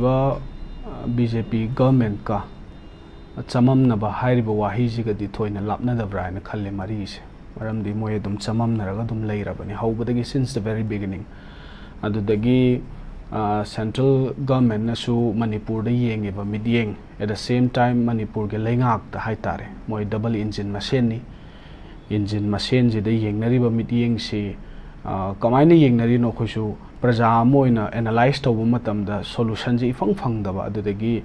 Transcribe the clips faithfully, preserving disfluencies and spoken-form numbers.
B J ꯄꯤ ꯒꯚꯔꯟꯃꯦꯟꯠꯀ ꯆꯃꯝꯅꯕ ꯍꯥꯏꯔꯤꯕ ꯋꯥꯍꯩꯁꯤꯒꯗꯤ ꯊꯣꯏꯅ ꯂꯥꯞꯅꯗꯕ꯭ꯔꯥ ꯍꯥꯏꯅ ꯈꯜꯂꯦ ꯃꯔꯤꯁꯦ꯫ ꯃꯔꯝꯗꯤ ꯃꯣꯏ ꯑꯗꯨꯝ ꯆꯃꯝꯅꯔꯒ ꯑꯗꯨꯝ ꯂꯩꯔꯕꯅꯤ ꯍꯧꯕꯗꯒꯤ, since the very beginning꯫ ꯑꯗꯨꯗꯒꯤ ꯁꯦꯟꯇ꯭ꯔꯦꯜ ꯒꯚꯔꯟꯃꯦꯟꯠꯅꯁꯨ ꯃꯅꯤꯄꯨꯔꯗ ꯌꯦꯡꯉꯤꯕ ꯃꯤꯠꯌꯦꯡ, at the same time ꯃꯅꯤꯄꯨꯔꯒꯤ ꯂꯩꯉꯥꯛꯇ ꯍꯥꯏꯇꯥꯔꯦ, ꯃꯣꯏ ꯗꯕꯜ ꯏꯟꯖꯤꯟ ꯃꯁꯦꯟꯅꯤ꯫ ꯏꯟꯖꯤꯟ ꯃꯁꯦꯟꯁꯤꯗ ꯌꯦꯡꯅꯔꯤꯕ ꯃꯤꯠꯌꯦꯡꯁꯤ ꯀꯃꯥꯏꯅ ꯌꯦꯡꯅꯔꯤꯅꯣ? ꯑꯩꯈꯣꯏꯁꯨ ꯄ꯭ꯔꯖꯥ ꯑꯃ ꯑꯣꯏꯅ ꯑꯦꯅꯥꯂꯥꯏꯁ ꯇꯧꯕ ꯃꯇꯝꯗ ꯁꯣꯂꯨꯁꯟꯁꯤ ꯏꯐꯪ ꯐꯪꯗꯕ, ꯑꯗꯨꯗꯒꯤ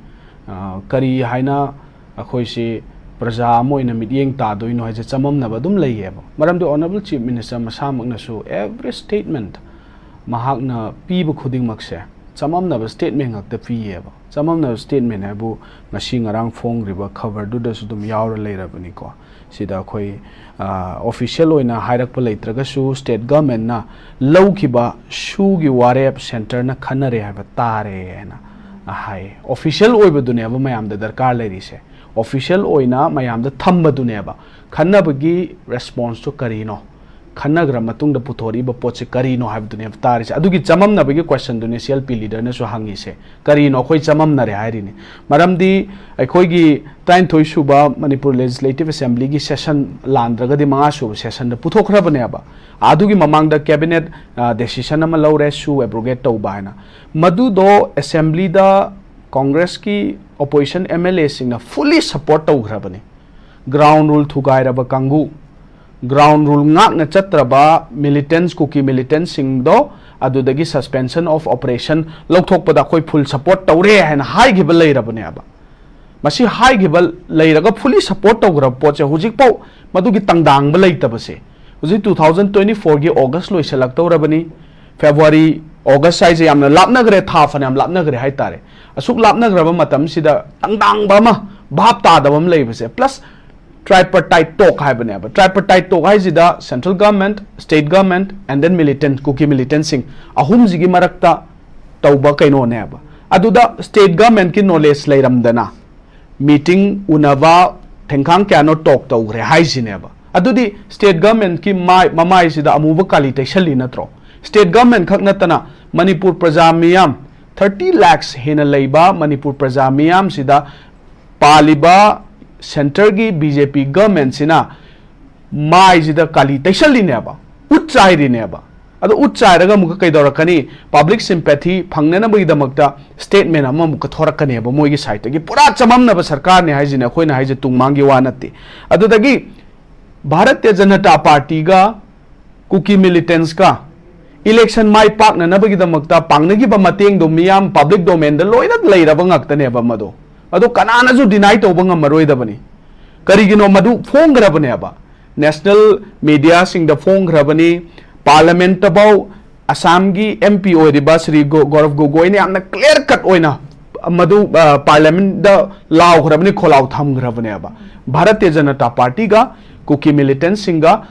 ꯀꯔꯤ ꯍꯥꯏꯅ ꯑꯩꯈꯣꯏꯁꯤ ꯄ꯭ꯔꯖꯥ ꯑꯃ ꯑꯣꯏꯅ ꯃꯤꯠꯌꯦꯡ ꯇꯥꯗꯣꯏꯅꯣ ꯍꯥꯏꯁꯦ ꯆꯃꯝꯅꯕ ꯑꯗꯨꯝ ꯂꯩꯌꯦꯕ꯫ ꯃꯔꯝꯗꯤ Honourable Chief Minister ꯃꯁꯥꯃꯛꯅꯁꯨ every statement ꯃꯍꯥꯛꯅ ꯄꯤꯕ ꯈꯨꯗꯤꯡꯃꯛꯁꯦ ꯆꯃꯝꯅꯕ statement ꯉꯥꯛꯇ ꯄꯤꯌꯦꯕ꯫ ꯆꯃꯝꯅꯕ statement ꯍꯥꯏꯕꯨ ꯉꯁꯤ ꯉꯔꯥꯡ ꯐꯣꯡꯈ꯭ꯔꯤꯕ ꯈꯕꯔꯗꯨꯗꯁꯨ ꯑꯗꯨꯝ ꯌꯥꯎꯔ ꯂꯩꯔꯕꯅꯤꯀꯣ꯫ ꯁꯤꯗ ꯑꯩꯈꯣꯏ ꯑꯣꯐꯤꯁꯤꯌꯦꯜ ꯑꯣꯏꯅ ꯍꯥꯏꯔꯛꯄ ꯂꯩꯇ꯭ꯔꯒꯁꯨ state governmentꯅ ꯂꯧꯈꯤꯕ ꯁꯨꯒꯤ ꯋꯥꯔꯦꯞ ꯁꯦꯟꯇꯔꯅ ꯈꯟꯅꯔꯦ ꯍꯥꯏꯕ ꯇꯥꯔꯦ ꯍꯥꯏꯅ ꯍꯥꯏ꯫ ꯑꯣꯐꯤꯁꯤꯌꯦꯜ ꯑꯣꯏꯕꯗꯨꯅꯦꯕ ꯃꯌꯥꯝꯗ ꯗꯔꯀꯥꯔ ꯂꯩꯔꯤꯁꯦ꯫ ꯑꯣꯐꯤꯁꯤꯌꯦꯜ ꯑꯣꯏꯅ ꯃꯌꯥꯝꯗ ꯊꯝꯕꯗꯨꯅꯦꯕ꯫ ꯈꯟꯅꯕꯒꯤ ꯔꯦꯁꯄꯣꯟꯁꯇꯣ ꯀꯔꯤꯅꯣ? ꯈꯟꯅꯈ꯭ꯔ ꯃꯇꯨꯡꯗ ꯄꯨꯊꯣꯔꯛꯏꯕ ꯄꯣꯠꯁꯦ ꯀꯔꯤꯅꯣ ꯍꯥꯏꯕꯗꯨꯅꯦꯕ ꯇꯥꯔꯤꯁꯦ꯫ ꯑꯗꯨꯒꯤ ꯆꯃꯝꯅꯕꯒꯤ ꯀꯣꯏꯁꯟꯗꯨꯅꯦ ꯁꯤ ꯑꯦꯜ ꯄꯤ ꯂꯤꯗꯔꯅꯁꯨ ꯍꯪꯉꯤꯁꯦ꯫ ꯀꯔꯤꯅꯣ ꯑꯩꯈꯣꯏ ꯆꯃꯝꯅꯔꯦ ꯍꯥꯏꯔꯤꯅꯤ? ꯃꯔꯝꯗꯤ ꯑꯩꯈꯣꯏꯒꯤ ꯇꯔꯥꯅꯤꯊꯣꯏ ꯁꯨꯕ ꯃꯅꯤꯄꯨꯔ ꯂꯦꯖꯤꯁꯂꯦꯇꯤꯚ ꯑꯦꯁꯦꯝꯕ꯭ꯂꯤꯒꯤ ꯁꯦꯁꯟ ꯂꯥꯟꯗ꯭ꯔꯒꯗꯤ ꯃꯉꯥ ꯁꯨꯕ ꯁꯦꯁꯟꯗ ꯄꯨꯊꯣꯛꯈ꯭ꯔꯕꯅꯦꯕ꯫ ꯑꯗꯨꯒꯤ ꯃꯃꯥꯡꯗ ꯀꯦꯕꯤꯅꯦꯠ ꯗꯦꯁꯤꯁꯟ ꯑꯃ ꯂꯧꯔꯦ, ꯁꯨ ꯑꯦꯕ꯭ꯔꯣꯒꯦꯠ ꯇꯧꯕ ꯍꯥꯏꯅ꯫ ꯃꯗꯨꯗꯣ ꯑꯦꯁꯦꯝꯕ꯭ꯂꯤꯗ ꯀꯣꯡꯒ꯭ꯔꯦꯁꯀꯤ ꯑꯣꯄꯣꯖꯤꯁꯟ ꯑꯦꯝ ꯑꯦꯜ ꯑꯦꯁꯤꯡꯅ ꯐꯨꯜꯂꯤ ꯁꯄꯣꯔꯠ ꯇꯧꯈ꯭ꯔꯕꯅꯤ꯫ ꯒ꯭ꯔꯥꯎꯟ ꯔꯨꯜ ꯊꯨꯒꯥꯏꯔꯕ ꯀꯥꯡꯕꯨ, ꯒ꯭ꯔꯥꯎꯟ ꯔꯨꯜ ꯉꯥꯛꯅ ꯆꯠꯇ꯭ꯔꯕ ꯃꯤꯂꯤꯇꯦꯟꯠꯁ, ꯀꯨꯀꯤ ꯃꯤꯂꯤꯇꯦꯟꯠꯁꯤꯡꯗꯣ ꯑꯗꯨꯗꯒꯤ suspension of operation ꯂꯧꯊꯣꯛꯄꯗ ꯑꯩꯈꯣꯏ ꯐꯨꯜ ꯁꯄꯣꯔꯠ ꯇꯧꯔꯦ ꯍꯥꯏꯅ ꯍꯥꯏꯈꯤꯕ ꯂꯩꯔꯕꯅꯦꯕ꯫ ꯃꯁꯤ ꯍꯥꯏꯈꯤꯕ ꯂꯩꯔꯒ ꯐꯨꯜꯂꯤ ꯁꯄꯣꯔꯠ ꯇꯧꯈ꯭ꯔꯕ ꯄꯣꯠꯁꯦ ꯍꯧꯖꯤꯛꯐꯥꯎ ꯃꯗꯨꯒꯤ ꯇꯪꯗꯥꯡꯕ ꯂꯩꯇꯕꯁꯦ꯫ ꯍꯧꯖꯤꯛ two thousand twenty fourꯒꯤ ꯑꯣꯒꯁ ꯂꯣꯏꯁꯤꯜꯂꯛꯇꯧꯔꯕꯅꯤ꯫ ꯐꯦꯕ꯭ꯔꯨꯋꯥꯔꯤ, ꯑꯣꯒꯁ ꯍꯥꯏꯁꯦ ꯌꯥꯝꯅ ꯂꯥꯞꯅꯈ꯭ꯔꯦ, ꯊꯥ ꯐꯅꯌꯥꯝ ꯂꯥꯞꯅꯈ꯭ꯔꯦ ꯍꯥꯏꯇꯥꯔꯦ꯫ ꯑꯁꯨꯛ ꯂꯥꯞꯅꯈ꯭ꯔꯕ ꯃꯇꯝꯁꯤꯗ ꯇꯪꯗꯥꯡꯕ ꯑꯃ, ꯚꯥꯞ ꯇꯥꯗꯕ ꯑꯃ ꯂꯩꯕꯁꯦ꯫ ꯄ꯭ꯂꯁ tripartite talk ꯍꯥꯏꯕꯅꯦꯕ꯫ Tripartite talk ꯍꯥꯏꯁꯤꯗ central government, state government and then militant, ꯀꯨꯀꯤ ꯃꯤꯂꯤꯇꯦꯟꯠꯁꯤꯡ ꯑꯍꯨꯝꯁꯤꯒꯤ ꯃꯔꯛꯇ ꯇꯧꯕ ꯀꯩꯅꯣꯅꯦꯕ꯫ ꯑꯗꯨꯗ state governmentꯀꯤ knowledge ꯂꯩꯔꯝꯗꯅ ꯃꯤꯇꯤꯡ ꯎꯅꯕ ꯊꯦꯡꯈꯥꯡ ꯀꯌꯥꯅꯣ ꯇꯣꯛ ꯇꯧꯈ꯭ꯔꯦ ꯍꯥꯏꯁꯤꯅꯦꯕ꯫ ꯑꯗꯨꯗꯤ state governmentꯀꯤ ꯃꯥꯏ, ꯃꯃꯥꯏꯁꯤꯗ ꯑꯃꯨꯕ ꯀꯥꯂꯤ ꯇꯩꯁꯜꯂꯤ ꯅꯠꯇ꯭ꯔꯣ? State government ꯈꯛ ꯅꯠꯇꯅ ꯃꯅꯤꯄꯨꯔ ꯄ꯭ꯔꯖꯥ ꯃꯤꯌꯥꯝ, ꯊꯥꯔꯇꯤ ꯂꯥꯛꯁ ꯍꯦꯟꯅ ꯂꯩꯕ ꯃꯅꯤꯄꯨꯔ ꯄ꯭ꯔꯖꯥ ꯃꯤꯌꯥꯝꯁꯤꯗ ꯄꯥꯜꯂꯤꯕ centreꯒꯤ B J P governmentꯁꯤꯅ ꯃꯥꯏꯁꯤꯗ ꯀꯥꯂꯤ ꯇꯩꯁꯜꯂꯤꯅꯦꯕ, ꯎꯠ ꯆꯥꯏꯔꯤꯅꯦꯕ꯫ ꯑꯗꯣ ꯎꯠ ꯆꯥꯏꯔꯒ ꯑꯃꯨꯛꯀ ꯀꯩꯗꯧꯔꯛꯀꯅꯤ? Public sympathy ꯐꯪꯅꯅꯕꯒꯤꯗꯃꯛꯇ statement ꯑꯃ ꯑꯃꯨꯛꯀ ꯊꯣꯔꯛꯀꯅꯦꯕ ꯃꯣꯏꯒꯤ sideꯇꯒꯤ꯫ ꯄꯨꯔꯥ ꯆꯃꯝꯅꯕ ꯁꯔꯀꯥꯔꯅꯦ ꯍꯥꯏꯁꯤꯅꯦ ꯑꯩꯈꯣꯏꯅ ꯍꯥꯏꯁꯦ, ꯇꯨꯡꯃꯥꯡꯒꯤ ꯋꯥ ꯅꯠꯇꯦ꯫ ꯑꯗꯨꯗꯒꯤ ꯚꯥꯔꯇꯤꯌ ꯖꯅꯇꯥ ꯄꯥꯔꯇꯤꯒ ꯀꯨꯀꯤ militantsꯀ election ꯃꯥꯏ ꯄꯥꯛꯅꯅꯕꯒꯤꯗꯃꯛꯇ ꯄꯥꯡꯅꯈꯤꯕ ꯃꯇꯦꯡꯗꯣ ꯃꯤꯌꯥꯝ public domainꯗ ꯂꯣꯏꯅ ꯂꯩꯔꯕ ꯉꯥꯛꯇꯅꯦꯕ ꯃꯗꯣ꯫ ꯑꯗꯣ ꯀꯅꯥꯅꯁꯨ deny ꯇꯧꯕ ꯉꯝꯃꯔꯣꯏꯗꯕꯅꯤ꯫ ꯀꯔꯤꯒꯤꯅꯣ? ꯃꯗꯨ ꯐꯣꯡꯈ꯭ꯔꯕꯅꯦꯕ, national mediaꯁꯤꯡꯗ ꯐꯣꯡꯈ꯭ꯔꯕꯅꯤ꯫ Parliamentꯇꯐꯥꯎ ꯑꯁꯥꯝꯒꯤ M P ꯑꯣꯏꯔꯤꯕ ꯁ꯭ꯔꯤ ꯒꯣ-, ꯒꯧꯔꯕ ꯒꯣꯒꯣꯏꯅ ꯌꯥꯝꯅ clear cut ꯑꯣꯏꯅ ꯃꯗꯨ, ꯑ, Parliamentꯇ ꯂꯥꯎꯈ꯭ꯔꯕꯅꯤ, ꯈꯣꯜꯂꯥꯎ ꯊꯝꯈ꯭ꯔꯕꯅꯦꯕ꯫ ꯚꯥꯔꯇꯤꯌ ꯖꯅꯇꯥ ꯄꯥꯔꯇꯤꯒ ꯀꯨꯀꯤ militantsꯁꯤꯡꯒ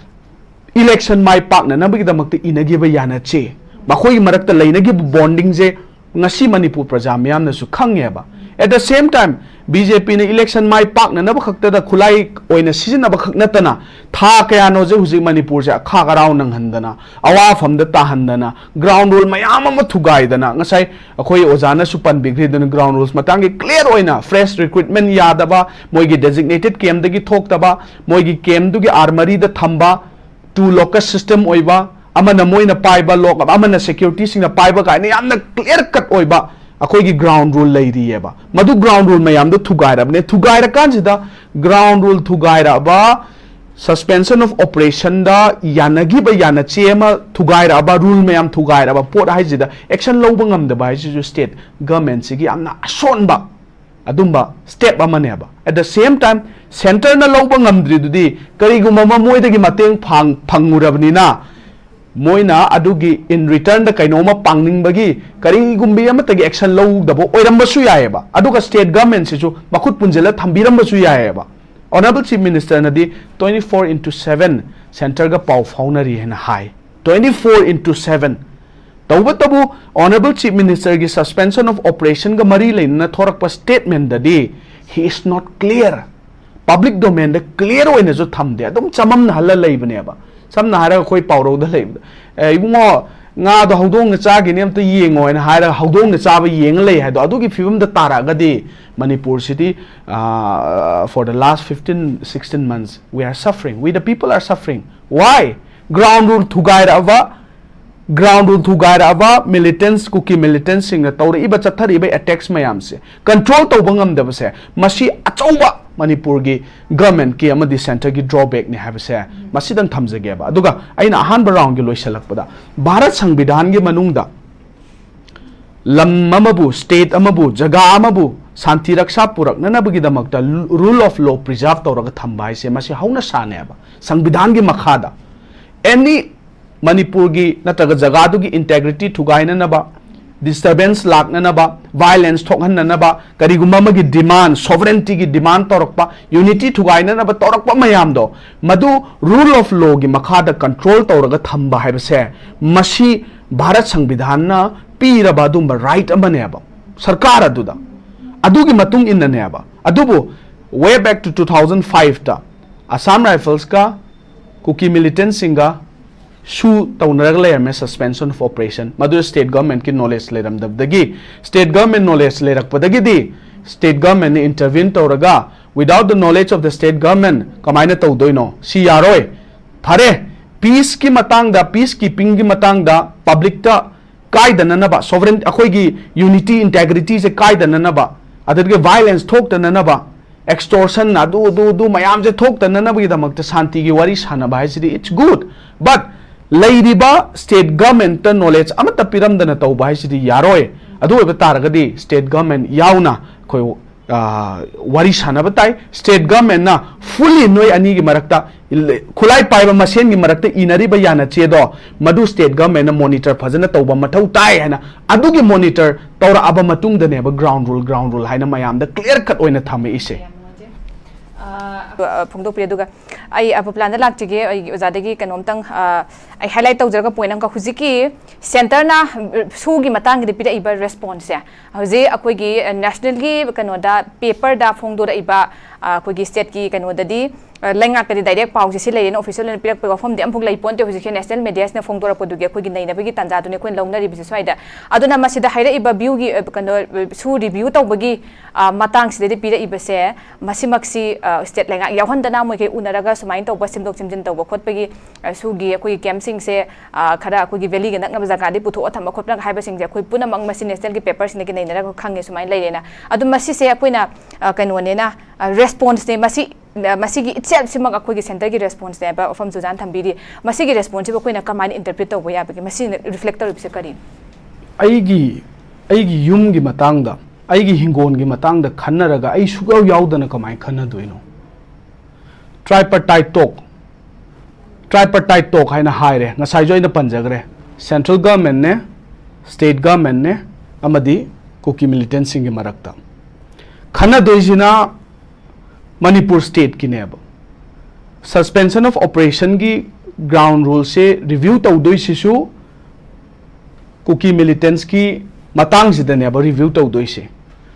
election ꯃꯥꯏ ꯄꯥꯛꯅꯅꯕꯒꯤꯗꯃꯛꯇ ꯏꯅꯈꯤꯕ ꯌꯥꯅꯆꯦ, ꯃꯈꯣꯏꯒꯤ ꯃꯔꯛꯇ ꯂꯩꯅꯈꯤꯕ bondingꯁꯦ ꯉꯁꯤ ꯃꯅꯤꯄꯨꯔ ꯄ꯭ꯔꯖꯥ ꯃꯤꯌꯥꯝꯅꯁꯨ ꯈꯪꯉꯦꯕ꯫ At the same time, B J Pꯅ election ꯃꯥꯏ ꯄꯥꯛꯅꯅꯕ ꯈꯛꯇꯗ ꯈꯨꯠꯂꯥꯏ ꯑꯣꯏꯅ ꯁꯤꯖꯤꯟꯅꯕ ꯈꯛ ꯅꯠꯇꯅ, ꯊꯥ ꯀꯌꯥꯅꯣꯁꯦ ꯍꯧꯖꯤꯛ ꯃꯅꯤꯄꯨꯔꯁꯦ ꯑꯈꯥꯛ ꯑꯔꯥꯎ ꯅꯪꯍꯟꯗꯅ, ꯑꯋꯥꯐꯝꯗ ꯇꯥꯍꯟꯗꯅ, ground rule ꯃꯌꯥꯝ ꯑꯃ ꯊꯨꯒꯥꯏꯗꯅ, ꯉꯁꯥꯏ ꯑꯩꯈꯣꯏ ꯑꯣꯖꯥꯅꯁꯨ ꯄꯟꯕꯤꯈ꯭ꯔꯤꯗꯨꯅ, ground rules ꯃꯇꯥꯡꯒꯤ clear ꯑꯣꯏꯅ fresh recruitment ꯌꯥꯗꯕ, ꯃꯣꯏꯒꯤ designated campꯇꯒꯤ ꯊꯣꯛꯇꯕ, ꯃꯣꯏꯒꯤ campꯇꯨꯒꯤ armoryꯗ ꯊꯝꯕ, two locus system ꯑꯣꯏꯕ, ꯑꯃꯅ ꯃꯣꯏꯅ ꯄꯥꯏꯕ lock, ꯑꯃꯅ securityꯁꯤꯡꯅ ꯄꯥꯏꯕ ꯀꯥꯏꯅ ꯌꯥꯝꯅ clear cut ꯑꯣꯏꯕ ꯑꯩꯈꯣꯏꯒꯤ ground rule ꯂꯩꯔꯤꯑꯕ꯫ ꯃꯗꯨ ground rule ꯃꯌꯥꯝꯗꯣ ꯊꯨꯒꯥꯏꯔꯕꯅꯦ꯫ ꯊꯨꯒꯥꯏꯔꯀꯥꯟꯁꯤꯗ ground rule ꯊꯨꯒꯥꯏꯔꯛꯑꯕ, suspension of operationꯗ ꯌꯥꯅꯈꯤꯕ ꯌꯥꯅꯆꯦ ꯑꯃ ꯊꯨꯒꯥꯏꯔꯛꯑꯕ, rule ꯃꯌꯥꯝ ꯊꯨꯒꯥꯏꯔꯛꯑꯕ ꯄꯣꯠ ꯍꯥꯏꯁꯤꯗ action ꯂꯧꯕ ꯉꯝꯗꯕ ꯍꯥꯏꯁꯤꯁꯨ state governmentꯁꯤꯒꯤ ꯌꯥꯝꯅ ꯑꯁꯣꯟꯕ ꯑꯗꯨꯝꯕ step ꯑꯃꯅꯦꯕ꯫ At the same time, centreꯅ ꯂꯧꯕ ꯉꯝꯗ꯭ꯔꯤꯗꯨꯗꯤ ꯀꯔꯤꯒꯨꯝꯕ ꯑꯃ ꯃꯣꯏꯗꯒꯤ ꯃꯇꯦꯡ ꯐꯪ-, ꯐꯪꯉꯨꯔꯕꯅꯤꯅ, ꯃꯣꯏꯅ ꯑꯗꯨꯒꯤ in returnꯗ ꯀꯩꯅꯣꯝꯃ ꯄꯥꯡꯅꯤꯡꯕꯒꯤ ꯀꯔꯤꯒꯨꯝꯕꯤ ꯑꯃꯠꯇꯒꯤ action ꯂꯧꯗꯕ ꯑꯣꯏꯔꯝꯕꯁꯨ ꯌꯥꯏꯑꯕ꯫ ꯑꯗꯨꯒ state governmentꯁꯤꯁꯨ ꯃꯈꯨꯠ ꯄꯨꯟꯁꯤꯜꯂ ꯊꯝꯕꯤꯔꯝꯕꯁꯨ ꯌꯥꯏꯑꯕ꯫ Honourable Chief Ministerꯅꯗꯤ twenty four into seven centreꯒ ꯄꯥꯎ ꯐꯥꯎꯅꯔꯤ ꯍꯥꯏꯅ ꯍꯥꯏ꯫ Twenty four into seven꯫ ꯇꯧꯕꯇꯕꯨ Honourable Chief Ministerꯒꯤ suspension of operationꯒ ꯃꯔꯤ ꯂꯩꯅꯅ ꯊꯣꯔꯛꯄ statementꯗꯗꯤ he is not clear꯫ Public domainꯗ clear ꯑꯣꯏꯅꯁꯨ ꯊꯝꯗꯦ, ꯑꯗꯨꯝ ꯆꯃꯝꯅꯍꯜꯂ ꯂꯩꯕꯅꯦꯕ꯫ ꯁꯝꯅ ꯍꯥꯏꯔꯒ ꯑꯩꯈꯣꯏ ꯄꯥꯎꯔꯧꯗ ꯂꯩꯕꯗ, "ꯑꯦ, ꯏꯕꯨꯡꯉꯣ, ꯉꯥꯗꯣ ꯍꯧꯗꯣꯡꯅ ꯆꯥꯈꯤꯅꯤ, ꯑꯝꯇ ꯌꯦꯡꯉꯣ ꯍꯥꯏꯅ ꯍꯥꯏꯔꯒ ꯍꯧꯗꯣꯡꯅ ꯆꯥꯕ ꯌꯦꯡꯉ ꯂꯩ ꯍꯥꯏꯗꯣ, ꯑꯗꯨꯒꯤ ꯐꯤꯕꯝꯗ ꯇꯥꯔꯛꯑꯒꯗꯤ ꯃꯅꯤꯄꯨꯔꯁꯤꯗꯤ, uh, for the last fifteen, sixteen months, we are suffering, we the people are suffering. Why? Ground rule ꯊꯨꯒꯥꯏꯔꯛꯑꯕ, ground rule ꯊꯨꯒꯥꯏꯔꯛꯑꯕ militants, Kuki militantꯁꯤꯡꯅ ꯇꯧꯔꯛꯏꯕ, ꯆꯠꯊꯔꯛꯏꯕ attacks ꯃꯌꯥꯝꯁꯦ control ꯇꯧꯕ ꯉꯝꯗꯕꯁꯦ, ꯃꯁꯤ ꯑꯆꯧꯕ ꯃꯅꯤꯄꯨꯔꯒꯤ governmentꯀꯤ ꯑꯃꯗꯤ centreꯒꯤ drawbackꯅꯤ ꯍꯥꯏꯕꯁꯦ ꯃꯁꯤꯗꯪ ꯊꯝꯖꯒꯦꯕ꯫ ꯑꯗꯨꯒ ꯑꯩꯅ ꯑꯍꯥꯟꯕ roundꯒꯤ ꯂꯣꯏꯁꯤꯜꯂꯛꯄꯗ, ꯚꯥꯔꯠ ꯁꯪꯕꯤꯙꯥꯟꯒꯤ ꯃꯅꯨꯡꯗ ꯂꯝ ꯑꯃꯕꯨ, state ꯑꯃꯕꯨ, ꯖꯒꯥ ꯑꯃꯕꯨ ꯁꯥꯟꯇꯤ Raksha ꯄꯨꯔꯛꯅꯅꯕꯒꯤꯗꯃꯛꯇ rule of law preserve ꯇꯧꯔꯒ ꯊꯝꯕ ꯍꯥꯏꯁꯦ ꯃꯁꯤ ꯍꯧꯅ ꯁꯥꯅꯦꯕ꯫ ꯁꯪꯕꯤꯙꯥꯟꯒꯤ ꯃꯈꯥꯗ any ꯃꯅꯤꯄꯨꯔꯒꯤ ꯅꯠꯇ꯭ꯔꯒ ꯖꯒꯥꯗꯨꯒꯤ integrity ꯊꯨꯒꯥꯏꯅꯅꯕ, disturbance ꯂꯥꯛꯅꯅꯕ, violence ꯊꯣꯛꯍꯟꯅꯅꯕ, ꯀꯔꯤꯒꯨꯝꯕ ꯑꯃꯒꯤ demand, sovereigntyꯒꯤ demand ꯇꯧꯔꯛꯄ, unity ꯊꯨꯒꯥꯏꯅꯅꯕ ꯇꯧꯔꯛꯄ ꯃꯌꯥꯝꯗꯣ, ꯃꯗꯨ rule of lawꯒꯤ ꯃꯈꯥꯗ control ꯇꯧꯔꯒ ꯊꯝꯕ ꯍꯥꯏꯕꯁꯦ, ꯃꯁꯤ ꯚꯥꯔꯠ ꯁꯪꯕꯤꯙꯥꯟꯅ ꯄꯤꯔꯕ ꯑꯗꯨꯝꯕ right ꯑꯃꯅꯦꯕ ꯁꯔꯀꯥꯔ ꯑꯗꯨꯗ꯫ ꯑꯗꯨꯒꯤ ꯃꯇꯨꯡ ꯏꯟꯅꯅꯦꯕ꯫ ꯑꯗꯨꯕꯨ way back to two thousand fiveꯇ Assam Riflesꯀ ꯀꯨꯀꯤ militantꯁꯤꯡꯒ ꯁꯨ ꯇꯧꯅꯔꯒ ꯂꯩꯔꯝꯃꯦ, suspension of operation꯫ ꯃꯗꯨ state governmentꯀꯤ knowledge ꯂꯩꯔꯝꯗꯕꯗꯒꯤ, state government knowledge ꯂꯩꯔꯛꯄꯗꯒꯤꯗꯤ state governmentꯅ intervene ꯇꯧꯔꯒ, without the knowledge of the state government ꯀꯃꯥꯏꯅ ꯇꯧꯗꯣꯏꯅꯣ? ꯁꯤ ꯌꯥꯔꯣꯏ꯫ ꯐꯔꯦ, peaceꯀꯤ ꯃꯇꯥꯡꯗ, peacekeepingꯒꯤ ꯃꯇꯥꯡꯗ publicꯇ ꯀꯥꯏꯗꯅꯅꯕ, sovereign, ꯑꯩꯈꯣꯏꯒꯤ unity, integrityꯁꯦ ꯀꯥꯏꯗꯅꯅꯕ, ꯑꯗꯨꯗꯒꯤ violence ꯊꯣꯛꯇꯅꯅꯕ, extortion, ꯑꯗꯨ, ꯑꯗꯨ, ꯑꯗꯨ ꯃꯌꯥꯝꯁꯦ ꯊꯣꯛꯇꯅꯅꯕꯒꯤꯗꯃꯛꯇ ꯁꯥꯟꯇꯤꯒꯤ ꯋꯥꯔꯤ ꯁꯥꯟꯅꯕ ꯍꯥꯏꯁꯤꯗꯤ it's good, but ꯂꯩꯔꯤꯕ state governmentꯇ knowledge ꯑꯃꯠꯇ ꯄꯤꯔꯝꯗꯅ ꯇꯧꯕ ꯍꯥꯏꯁꯤꯗꯤ ꯌꯥꯔꯣꯏ꯫ ꯑꯗꯨ ꯑꯣꯏꯕ ꯇꯥꯔꯒꯗꯤ state government ꯌꯥꯎꯅ ꯑꯩꯈꯣꯏ, ꯑ, ꯋꯥꯔꯤ ꯁꯥꯟꯅꯕ ꯇꯥꯏ꯫ State governmentꯅ fully ꯅꯣꯏ ꯑꯅꯤꯒꯤ ꯃꯔꯛꯇ, ꯈꯨꯠꯂꯥꯏ ꯄꯥꯏꯕ ꯃꯁꯦꯟꯒꯤ ꯃꯔꯛꯇ ꯏꯅꯔꯤꯕ ꯌꯥꯅꯆꯦꯗꯣ, ꯃꯗꯨ state governmentꯅ monitor ꯐꯖꯅ ꯇꯧꯕ ꯃꯊꯧ ꯇꯥꯏ ꯍꯥꯏꯅ, ꯑꯗꯨꯒꯤ monitor ꯇꯧꯔꯛꯑꯕ ꯃꯇꯨꯡꯗꯅꯦꯕ ground rule, ground rule ꯍꯥꯏꯅ ꯃꯌꯥꯝꯗ clear cut ꯑꯣꯏꯅ ꯊꯝꯃꯛꯏꯁꯦ꯫ ꯌꯥꯝ ꯅꯨꯡꯉꯥꯏꯖꯩ꯫ ꯑ, ꯑ, ꯐꯣꯡꯗꯣꯛꯄꯤꯔꯦ꯫ ꯑꯗꯨꯒ ꯑꯩ, ꯑ, ꯄꯨꯄꯂꯥꯟꯗ ꯂꯥꯛꯆꯒꯦ꯫ ꯑꯩꯒꯤ ꯑꯣꯖꯥꯗꯒꯤ ꯀꯩꯅꯣꯝꯇꯪ, ꯑ, ꯑꯩ highlight ꯇꯧꯖꯔꯒ point ꯑꯃꯈꯛ, ꯍꯧꯖꯤꯛꯀꯤ centreꯅ, ꯑ, ꯁꯨꯒꯤ ꯃꯇꯥꯡꯒꯤꯗ ꯄꯤꯔꯛꯏꯕ responseꯁꯦ, ꯍꯧꯖꯤꯛ ꯑꯩꯈꯣꯏꯒꯤ, ꯑ, nationalꯒꯤ ꯀꯩꯅꯣꯗ, paperꯗ ꯐꯣꯡꯗꯣꯔꯛꯏꯕ, ꯑ, ꯑꯩꯈꯣꯏꯒꯤ stateꯀꯤ ꯀꯩꯅꯣꯗꯗꯤ, ꯑ, ꯂꯩꯉꯥꯛꯇꯗꯤ ꯗꯥꯏꯔꯦꯛ ꯄꯥꯎꯁꯦ ꯁꯤ ꯂꯩꯔꯦꯅ ꯑꯣꯐꯤꯁꯤꯌꯦꯜ ꯑꯣꯏꯅ ꯄꯤꯔꯛꯄꯒꯤ ꯋꯥꯐꯝꯗꯤ ꯑꯃꯐꯥꯎ ꯂꯩ ꯄꯣꯟꯇꯦ꯫ ꯍꯧꯖꯤꯛꯁꯦ ꯅꯦꯁꯅꯦꯜ ꯃꯦꯗꯤꯌꯥꯁꯤꯅ ꯐꯣꯡꯗꯣꯔꯛꯄꯗꯨꯒꯤ ꯑꯩꯈꯣꯏꯒꯤ ꯅꯩꯅꯕꯒꯤ ꯇꯥꯟꯖꯥꯗꯨꯅꯤ ꯑꯩꯈꯣꯏꯅ ꯂꯧꯅꯔꯤꯕꯁꯦ ꯁ꯭ꯋꯥꯏꯗ꯫ ꯑꯗꯨꯅ ꯃꯁꯤꯗ ꯍꯥꯏꯔꯛꯏꯕ ꯚ꯭ꯌꯨꯒꯤ, ꯑ, ꯀꯩꯅꯣ, ꯑ, ꯁꯨ ꯔꯤꯚ꯭ꯌꯨ ꯇꯧꯕꯒꯤ, ꯑ, ꯃꯇꯥꯡꯁꯤꯗꯗꯤ ꯄꯤꯔꯛꯏꯕꯁꯦ, ꯃꯁꯤꯃꯛꯁꯤ, ꯑ, ꯁ꯭ꯇꯦꯠ ꯂꯩꯉꯥꯛ ꯌꯥꯎꯍꯟꯗꯅ ꯃꯣꯏꯈꯩ ꯎꯅꯔꯒ ꯁꯨꯃꯥꯏꯅ ꯇꯧꯕ, ꯁꯦꯝꯗꯣꯛ ꯁꯦꯝꯖꯤꯟ ꯇꯧꯕ ꯈꯣꯠꯄꯒꯤ, ꯑ, ꯁꯨꯒꯤ ꯑꯩꯈꯣꯏꯒꯤ ꯀꯦꯝꯞꯁꯤꯡꯁꯦ, ꯑ, ꯈꯔ ꯑꯩꯈꯣꯏꯒꯤ ꯚꯦꯂꯤꯒ ꯅꯛꯅꯕ ꯖꯒꯥꯗꯤ ꯄꯨꯊꯣꯛꯑ ꯊꯝꯕ ꯈꯣꯠꯄ ꯍꯥꯏꯕꯁꯤꯡꯁꯦ ꯑꯩꯈꯣꯏ ꯄꯨꯝꯅꯃꯛ ꯃꯁꯤ ꯅꯦꯁꯅꯦꯜꯒꯤ ꯄꯦꯄꯔꯁꯤꯡꯗꯒꯤ ꯅꯩꯅꯔꯒ ꯈꯪꯉꯦ ꯁꯨꯃꯥꯏꯅ ꯂꯩꯔꯦꯅ꯫ ꯑꯗꯨ ꯃꯁꯤꯁꯦ ꯑꯩꯈꯣꯏꯅ, ꯑ, ꯀꯩꯅꯣꯅꯦꯅ, ꯑ, ꯔꯦꯁꯄꯣꯟꯁꯅꯦ ꯃꯁꯤ꯫ ꯑ, ꯃꯁꯤꯒꯤ ꯏꯠꯁꯦꯜꯐꯁꯤꯃꯛ ꯑꯩꯈꯣꯏꯒꯤ ꯁꯦꯟꯇꯔꯒꯤ ꯔꯦꯁꯄꯣꯟꯁꯅꯦ ꯍꯥꯏꯕ ꯋꯥꯐꯝ ꯁꯨꯖꯥꯅ ꯊꯝꯕꯤꯔꯤ꯫ ꯃꯁꯤꯒꯤ ꯔꯦꯁꯄꯣꯟꯁꯁꯤꯕꯨ ꯑꯩꯈꯣꯏꯅ ꯀꯃꯥꯏꯅ ꯏꯟꯇꯔꯄ꯭ꯔꯤꯠ ꯇꯧꯕ ꯌꯥꯕꯒꯦ? ꯃꯁꯤꯅ ꯔꯤꯐ꯭ꯂꯦꯛ ꯇꯧꯔꯤꯕꯁꯦ ꯀꯔꯤꯅꯣ? ꯑꯩꯒꯤ, ꯑꯩꯒꯤ ꯌꯨꯝꯒꯤ ꯃꯇꯥꯡꯗ, ꯑꯩꯒꯤ ꯍꯤꯡꯒꯣꯜꯒꯤ ꯃꯇꯥꯡꯗ ꯈꯟꯅꯔꯒ ꯑꯩ ꯁꯨꯛꯌꯥꯎ ꯌꯥꯎꯗꯅ ꯀꯃꯥꯏꯅ ꯈꯟꯅꯗꯣꯏꯅꯣ? ꯇ꯭ꯔꯥꯏꯄꯔꯇꯥꯏꯠ ꯇꯣꯛ, ꯇ꯭ꯔꯥꯏꯄꯔꯇꯥꯏꯠ ꯇꯣꯛ ꯍꯥꯏꯅ ꯍꯥꯏꯔꯦ, ꯉꯁꯥꯏꯁꯨ ꯑꯩꯅ ꯄꯟꯖꯈ꯭ꯔꯦ꯫ ꯁꯦꯟꯇ꯭ꯔꯦꯜ ꯒꯚꯔꯟꯃꯦꯟꯅꯦ, ꯁ꯭ꯇꯦꯠ ꯒꯚꯔꯟꯃꯦꯟꯅꯦ, ꯑꯃꯗꯤ ꯀꯨꯀꯤ ꯃꯤꯂꯤꯇꯦꯟꯁꯤꯡꯒꯤ ꯃꯔꯛꯇ ꯈꯟꯅꯗꯣꯏꯁꯤꯅ ꯃꯅꯤꯄꯨꯔ ꯁ꯭ꯇꯦꯠꯀꯤꯅꯦꯕ꯫ ꯁꯁꯄꯦꯟꯁꯟ ꯑꯣꯐ ꯑꯣꯄꯔꯦꯁꯟꯒꯤ ꯒ꯭ꯔꯥꯎꯟ ꯔꯨꯜꯁꯦ ꯔꯤꯚ꯭ꯌꯨ ꯇꯧꯗꯣꯏꯁꯤꯁꯨ ꯀꯨꯀꯤ ꯃꯤꯂꯤꯇꯦꯟꯁꯀꯤ ꯃꯇꯥꯡꯁꯤꯗꯅꯦꯕ ꯔꯤꯚ꯭ꯌꯨ ꯇꯧꯗꯣꯏꯁꯦ꯫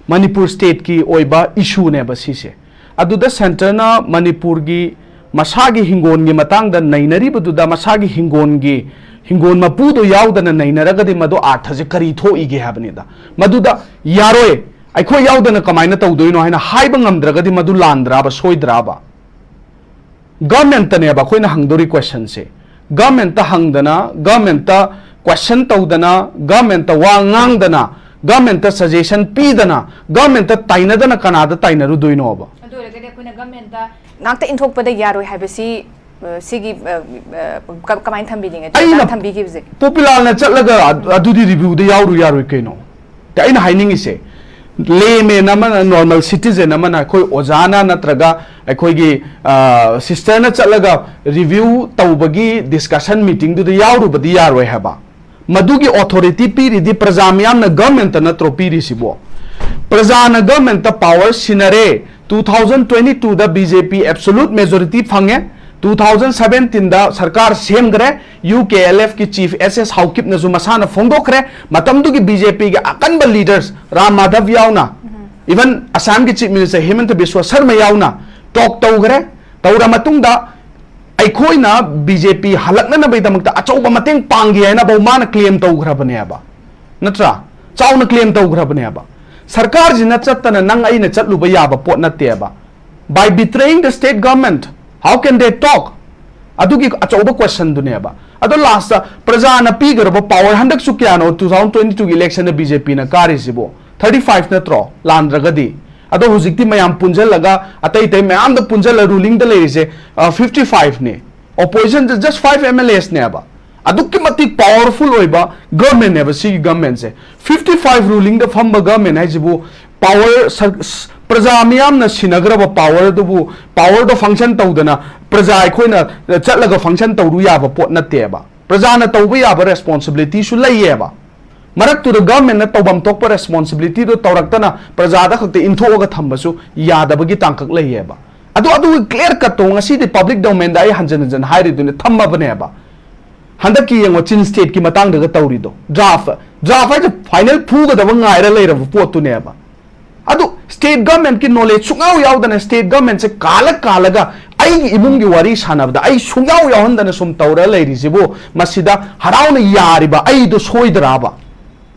ꯃꯅꯤꯄꯨꯔ ꯁ꯭ꯇꯦꯠꯀꯤ ꯑꯣꯏꯕ ꯏꯁꯨꯅꯦꯕ ꯁꯤꯁꯦ꯫ ꯑꯗꯨꯗ ꯁꯦꯟꯇꯔꯅ ꯃꯅꯤꯄꯨꯔꯒꯤ ꯃꯁꯥꯒꯤ ꯍꯤꯡꯒꯣꯜꯒꯤ ꯃꯇꯥꯡꯗ ꯅꯩꯅꯔꯤꯕꯗꯨꯗ ꯃꯁꯥꯒꯤ ꯍꯤꯡꯒꯣꯜꯒꯤ, ꯍꯤꯡꯒꯣꯜ ꯃꯄꯨꯗꯣ ꯌꯥꯎꯗꯅ ꯅꯩꯅꯔꯒꯗꯤ ꯃꯗꯨ ꯑꯥꯔꯊꯁꯦ ꯀꯔꯤ ꯊꯣꯛꯏꯒꯦ ꯍꯥꯏꯕꯅꯤꯗ꯫ ꯃꯗꯨꯗ ꯌꯥꯔꯣꯏ, ꯑꯩꯈꯣꯏ ꯌꯥꯎꯗꯅ ꯀꯃꯥꯏꯅ ꯇꯧꯗꯣꯏꯅꯣ ꯍꯥꯏꯅ ꯍꯥꯏꯕ ꯉꯝꯗ꯭ꯔꯒꯗꯤ ꯃꯗꯨ ꯂꯥꯟꯗ꯭ꯔꯥꯕ, ꯁꯣꯏꯗ꯭ꯔꯥꯕ? ꯒꯚꯔꯟꯃꯦꯟꯠꯇꯅꯦꯕ ꯑꯩꯈꯣꯏꯅ ꯍꯪꯗꯧꯔꯤ ꯀ꯭ꯋꯦꯁꯟꯁꯦ꯫ ꯒꯚꯔꯟꯃꯦꯟꯠꯇ ꯍꯪꯗꯅ, ꯒꯚꯔꯟꯃꯦꯟꯠꯇ ꯀ꯭ꯋꯦꯁꯟ ꯇꯧꯗꯅ, ꯒꯚꯔꯟꯃꯦꯟꯠꯇ ꯋꯥ ꯉꯥꯡꯗꯅ, ꯒꯚꯔꯟꯃꯦꯟꯠꯇ ꯁꯖꯦꯁꯟ ꯄꯤꯗꯅ, ꯒꯚꯔꯟꯃꯦꯟꯠꯇ ꯇꯥꯏꯅꯗꯅ ꯀꯅꯥꯗ ꯇꯥꯏꯅꯔꯨꯗꯣꯏꯅꯣꯕ? ꯑꯗꯨ ꯑꯣꯏꯔꯒꯗꯤ ꯑꯩꯈꯣꯏꯅ ꯒꯚꯔꯟꯃꯦꯟꯠꯇ ꯉꯥꯛꯇ ꯏꯟꯊꯣꯛꯄꯗ ꯌꯥꯔꯣꯏ ꯍꯥꯏꯕꯁꯤ, ꯑ, ꯁꯤꯒꯤ, ꯑ, ꯑ, ꯀ-, ꯀꯃꯥꯏꯅ ꯊꯝꯕꯤꯅꯤꯡꯉꯦ? ꯑꯩꯅ ꯑꯣꯖꯥꯅ ꯊꯝꯕꯤꯈꯤꯕꯁꯦ꯫ ꯄꯣꯄꯨꯂꯥꯔꯅ ꯆꯠꯂꯒ ꯑ-, ꯑꯗꯨꯗꯤ ꯔꯤꯚ꯭ꯌꯨꯗ ꯌꯥꯎꯔꯨ ꯌꯥꯔꯣꯏ ꯀꯩꯅꯣ? ꯑꯩꯅ ꯍꯥꯏꯅꯤꯡꯉꯤꯁꯦ, ꯂꯦꯃꯦꯟ ꯑꯃꯅ, ꯅꯣꯔꯃꯦꯜ ꯁꯤꯇꯤꯖꯦꯟ ꯑꯃꯅ, ꯑꯩꯈꯣꯏ ꯑꯣꯖꯥꯅ ꯅꯠꯇ꯭ꯔꯒ ꯑꯩꯈꯣꯏꯒꯤ, ꯑ, ꯁꯤꯁꯇꯔꯅ ꯆꯠꯂꯒ ꯔꯤꯚ꯭ꯌꯨ ꯇꯧꯕꯒꯤ ꯗꯤꯁꯀꯁꯟ ꯃꯤꯇꯤꯡꯗꯨꯗ ꯌꯥꯎꯔꯨꯕꯗꯤ ꯌꯥꯔꯣꯏ ꯍꯥꯏꯕ꯫ ꯃꯗꯨꯒꯤ ꯑꯣꯊꯣꯔꯤꯇꯤ ꯄꯤꯔꯤꯗꯤ ꯄ꯭ꯔꯖꯥ ꯃꯤꯌꯥꯝꯅ, ꯒꯚꯔꯟꯃꯦꯟꯠꯇ ꯅꯠꯇ꯭ꯔꯣ ꯄꯤꯔꯤꯁꯤꯕꯣ? ꯄ꯭ꯔꯖꯥꯅ ꯒꯚꯔꯟꯃꯦꯟꯠꯇ ꯄꯥꯋꯔ ꯁꯤꯟꯅꯔꯦ꯫ Two thousand twenty twoꯗ B J P absolute majority ꯐꯪꯉꯦ꯫ Two thousand seventeenꯗ ꯁꯔꯀꯥꯔ ꯁꯦꯝꯈ꯭ꯔꯦ꯫ ꯌꯨ ꯀꯦ ꯑꯦꯜ ꯑꯦꯐꯀꯤ ꯆꯤꯐ ꯑꯦꯁ ꯑꯦꯁ ꯍꯥꯎꯀꯤꯞꯅꯁꯨ ꯃꯁꯥꯅ ꯐꯣꯡꯗꯣꯛꯈ꯭ꯔꯦ꯫ ꯃꯇꯝꯗꯨꯒꯤ ꯕꯤ ꯖꯦ ꯄꯤꯒꯤ ꯑꯀꯟꯕ ꯂꯤꯗꯔꯁ ꯔꯥꯝ ꯃꯥꯙꯕ ꯌꯥꯎꯅ, ꯏꯚꯟ ꯑꯁꯥꯝꯒꯤ ꯆꯤꯐ ꯃꯤꯅꯤꯁꯇꯔ ꯍꯤꯃꯟꯇ ꯕꯤꯁ꯭ꯋ ꯁꯔꯃ ꯌꯥꯎꯅ ꯇꯣꯛ ꯇꯧꯈ꯭ꯔꯦ꯫ ꯇꯧꯔ ꯃꯇꯨꯡꯗ ꯑꯩꯈꯣꯏꯅ ꯕꯤ ꯖꯦ ꯄꯤ ꯍꯜꯂꯛꯅꯅꯕꯒꯤꯗꯃꯛꯇ ꯑꯆꯧꯕ ꯃꯇꯦꯡ ꯄꯥꯡꯒꯦ ꯍꯥꯏꯅꯐꯥꯎ ꯃꯥꯅ ꯀ꯭ꯂꯦꯝ ꯇꯧꯈ꯭ꯔꯕꯅꯦꯕ, ꯅꯠꯇ꯭ꯔꯥ? ꯆꯥꯎꯅ ꯀ꯭ꯂꯦꯝ ꯇꯧꯈ꯭ꯔꯕꯅꯦꯕ꯫ ꯁꯔꯀꯥꯔꯁꯤꯅ ꯆꯠꯇꯅ ꯅꯪ ꯑꯩꯅ ꯆꯠꯂꯨꯕ ꯌꯥꯕ ꯄꯣꯠ ꯅꯠꯇꯦꯕ꯫ By betraying the state government, how can they talk? ꯑꯗꯨꯒꯤ ꯑꯆꯧꯕ ꯀ꯭ꯋꯦꯁꯟꯗꯨꯅꯦꯕ꯫ ꯑꯗꯣ ꯂꯥꯁꯇ ꯄ꯭ꯔꯖꯥꯅ ꯄꯤꯈ꯭ꯔꯕ ꯄꯥꯋꯔ, ꯍꯟꯗꯛꯁꯨ ꯀꯌꯥꯅꯣ two thousand twenty two ꯒꯤ ꯏꯂꯦꯛꯁꯟꯗ ꯕꯤ ꯖꯦ ꯄꯤꯅ ꯀꯥꯔꯤꯁꯤꯕꯨ? Thirty five ꯅꯠꯇ꯭ꯔꯣ? ꯂꯥꯟꯗ꯭ꯔꯒꯗꯤ꯫ ꯑꯗꯣ ꯍꯧꯖꯤꯛꯇꯤ ꯃꯌꯥꯝ ꯄꯨꯟꯁꯤꯜꯂꯒ, ꯑꯇꯩ ꯑꯇꯩ ꯃꯌꯥꯝꯗ ꯄꯨꯟꯁꯤꯜꯂ ꯔꯨꯂꯤꯡꯗ ꯂꯩꯔꯤꯁꯦ fifty five ꯅꯦ꯫ Opposition just five M L As ꯅꯦꯕ꯫ ꯑꯗꯨꯛꯀꯤ ꯃꯇꯤꯛ ꯄꯥꯋꯔꯐꯨꯜ ꯑꯣꯏꯕ ꯒꯚꯔꯟꯃꯦꯟꯅꯦꯕ ꯁꯤꯒꯤ ꯒꯚꯔꯟꯃꯦꯟꯁꯦ꯫ Fifty five ꯔꯨꯂꯤꯡꯗ ꯐꯝꯕ ꯒꯚꯔꯟꯃꯦꯟ ꯍꯥꯏꯁꯤꯕꯨ ꯄꯥꯋꯔ, ꯄ꯭ꯔꯖꯥ ꯃꯤꯌꯥꯝꯅ ꯁꯤꯟꯅꯈ꯭ꯔꯕ ꯄꯥꯋꯔꯗꯨꯕꯨ, ꯄꯥꯋꯔꯗꯣ ꯐꯪꯁꯟ ꯇꯧꯗꯅ ꯄ꯭ꯔꯖꯥ ꯑꯩꯈꯣꯏꯅ ꯆꯠꯂꯒ ꯐꯪꯁꯟ ꯇꯧꯔꯨ ꯌꯥꯕ ꯄꯣꯠ ꯅꯠꯇꯦꯕ꯫ ꯄ꯭ꯔꯖꯥꯅ ꯇꯧꯕ ꯌꯥꯕ ꯔꯦꯁꯄꯣꯟꯁꯤꯕꯤꯂꯤꯇꯤꯁꯨ ꯂꯩꯌꯦꯕ꯫ ꯃꯔꯛꯇꯨꯗ ꯒꯚꯔꯟꯃꯦꯟꯅ ꯇꯧꯐꯝ ꯊꯣꯛꯄ ꯔꯦꯁꯄꯣꯟꯁꯤꯕꯤꯂꯤꯇꯤꯗꯣ ꯇꯧꯔꯛꯇꯅ ꯄ꯭ꯔꯖꯥꯗ ꯈꯛꯇ ꯏꯟꯊꯣꯛꯑꯒ ꯊꯝꯕꯁꯨ ꯌꯥꯗꯕꯒꯤ ꯇꯥꯡꯀꯛ ꯂꯩꯌꯦꯕ꯫ ꯑꯗꯨ, ꯑꯗꯨꯒꯤ ꯀ꯭ꯂꯤꯌꯥꯔ ꯀꯠꯇꯣ ꯉꯁꯤꯗꯤ ꯄꯕ꯭ꯂꯤꯛ ꯗꯣꯃꯦꯟꯗ ꯑꯩ ꯍꯟꯖꯟ ꯍꯟꯖꯟ ꯍꯥꯏꯔꯤꯗꯨꯅꯦ, ꯊꯝꯃꯕꯅꯦꯕ꯫ ꯍꯟꯗꯛꯀꯤ ꯌꯦꯡꯉꯣ, ꯆꯤꯟ ꯁ꯭ꯇꯦꯠꯀꯤ ꯃꯇꯥꯡꯗꯒ ꯇꯧꯔꯤꯗꯣ, ꯗ꯭ꯔꯥꯐ, ꯗ꯭ꯔꯥꯐ ꯍꯥꯏꯁꯦ ꯐꯥꯏꯅꯦꯜ ꯐꯨꯒꯗꯕ ꯉꯥꯏꯔ ꯂꯩꯔꯕ ꯄꯣꯠꯇꯨꯅꯦꯕ꯫ ꯑꯗꯨ ꯁ꯭ꯇꯦꯠ ꯒꯚꯔꯟꯃꯦꯟꯠꯀꯤ ꯅꯣꯂꯦꯖ ꯁꯨꯡꯌꯥꯎ ꯌꯥꯎꯗꯅ ꯁ꯭ꯇꯦꯠ ꯒꯚꯔꯟꯃꯦꯟꯠꯁꯦ ꯀꯥꯜꯂ ꯀꯥꯜꯂꯒ ꯑꯩꯒꯤ ꯏꯃꯨꯡꯒꯤ ꯋꯥꯔꯤ ꯁꯥꯟꯅꯕꯗ ꯑꯩ ꯁꯨꯡꯌꯥꯎ ꯌꯥꯎꯍꯟꯗꯅ ꯁꯨꯝ ꯇꯧꯔ ꯂꯩꯔꯤꯁꯤꯕꯨ, ꯃꯁꯤꯗ ꯍꯔꯥꯎꯅ ꯌꯥꯔꯤꯕ ꯑꯩꯗꯣ ꯁꯣꯏꯗ꯭ꯔꯥꯕ?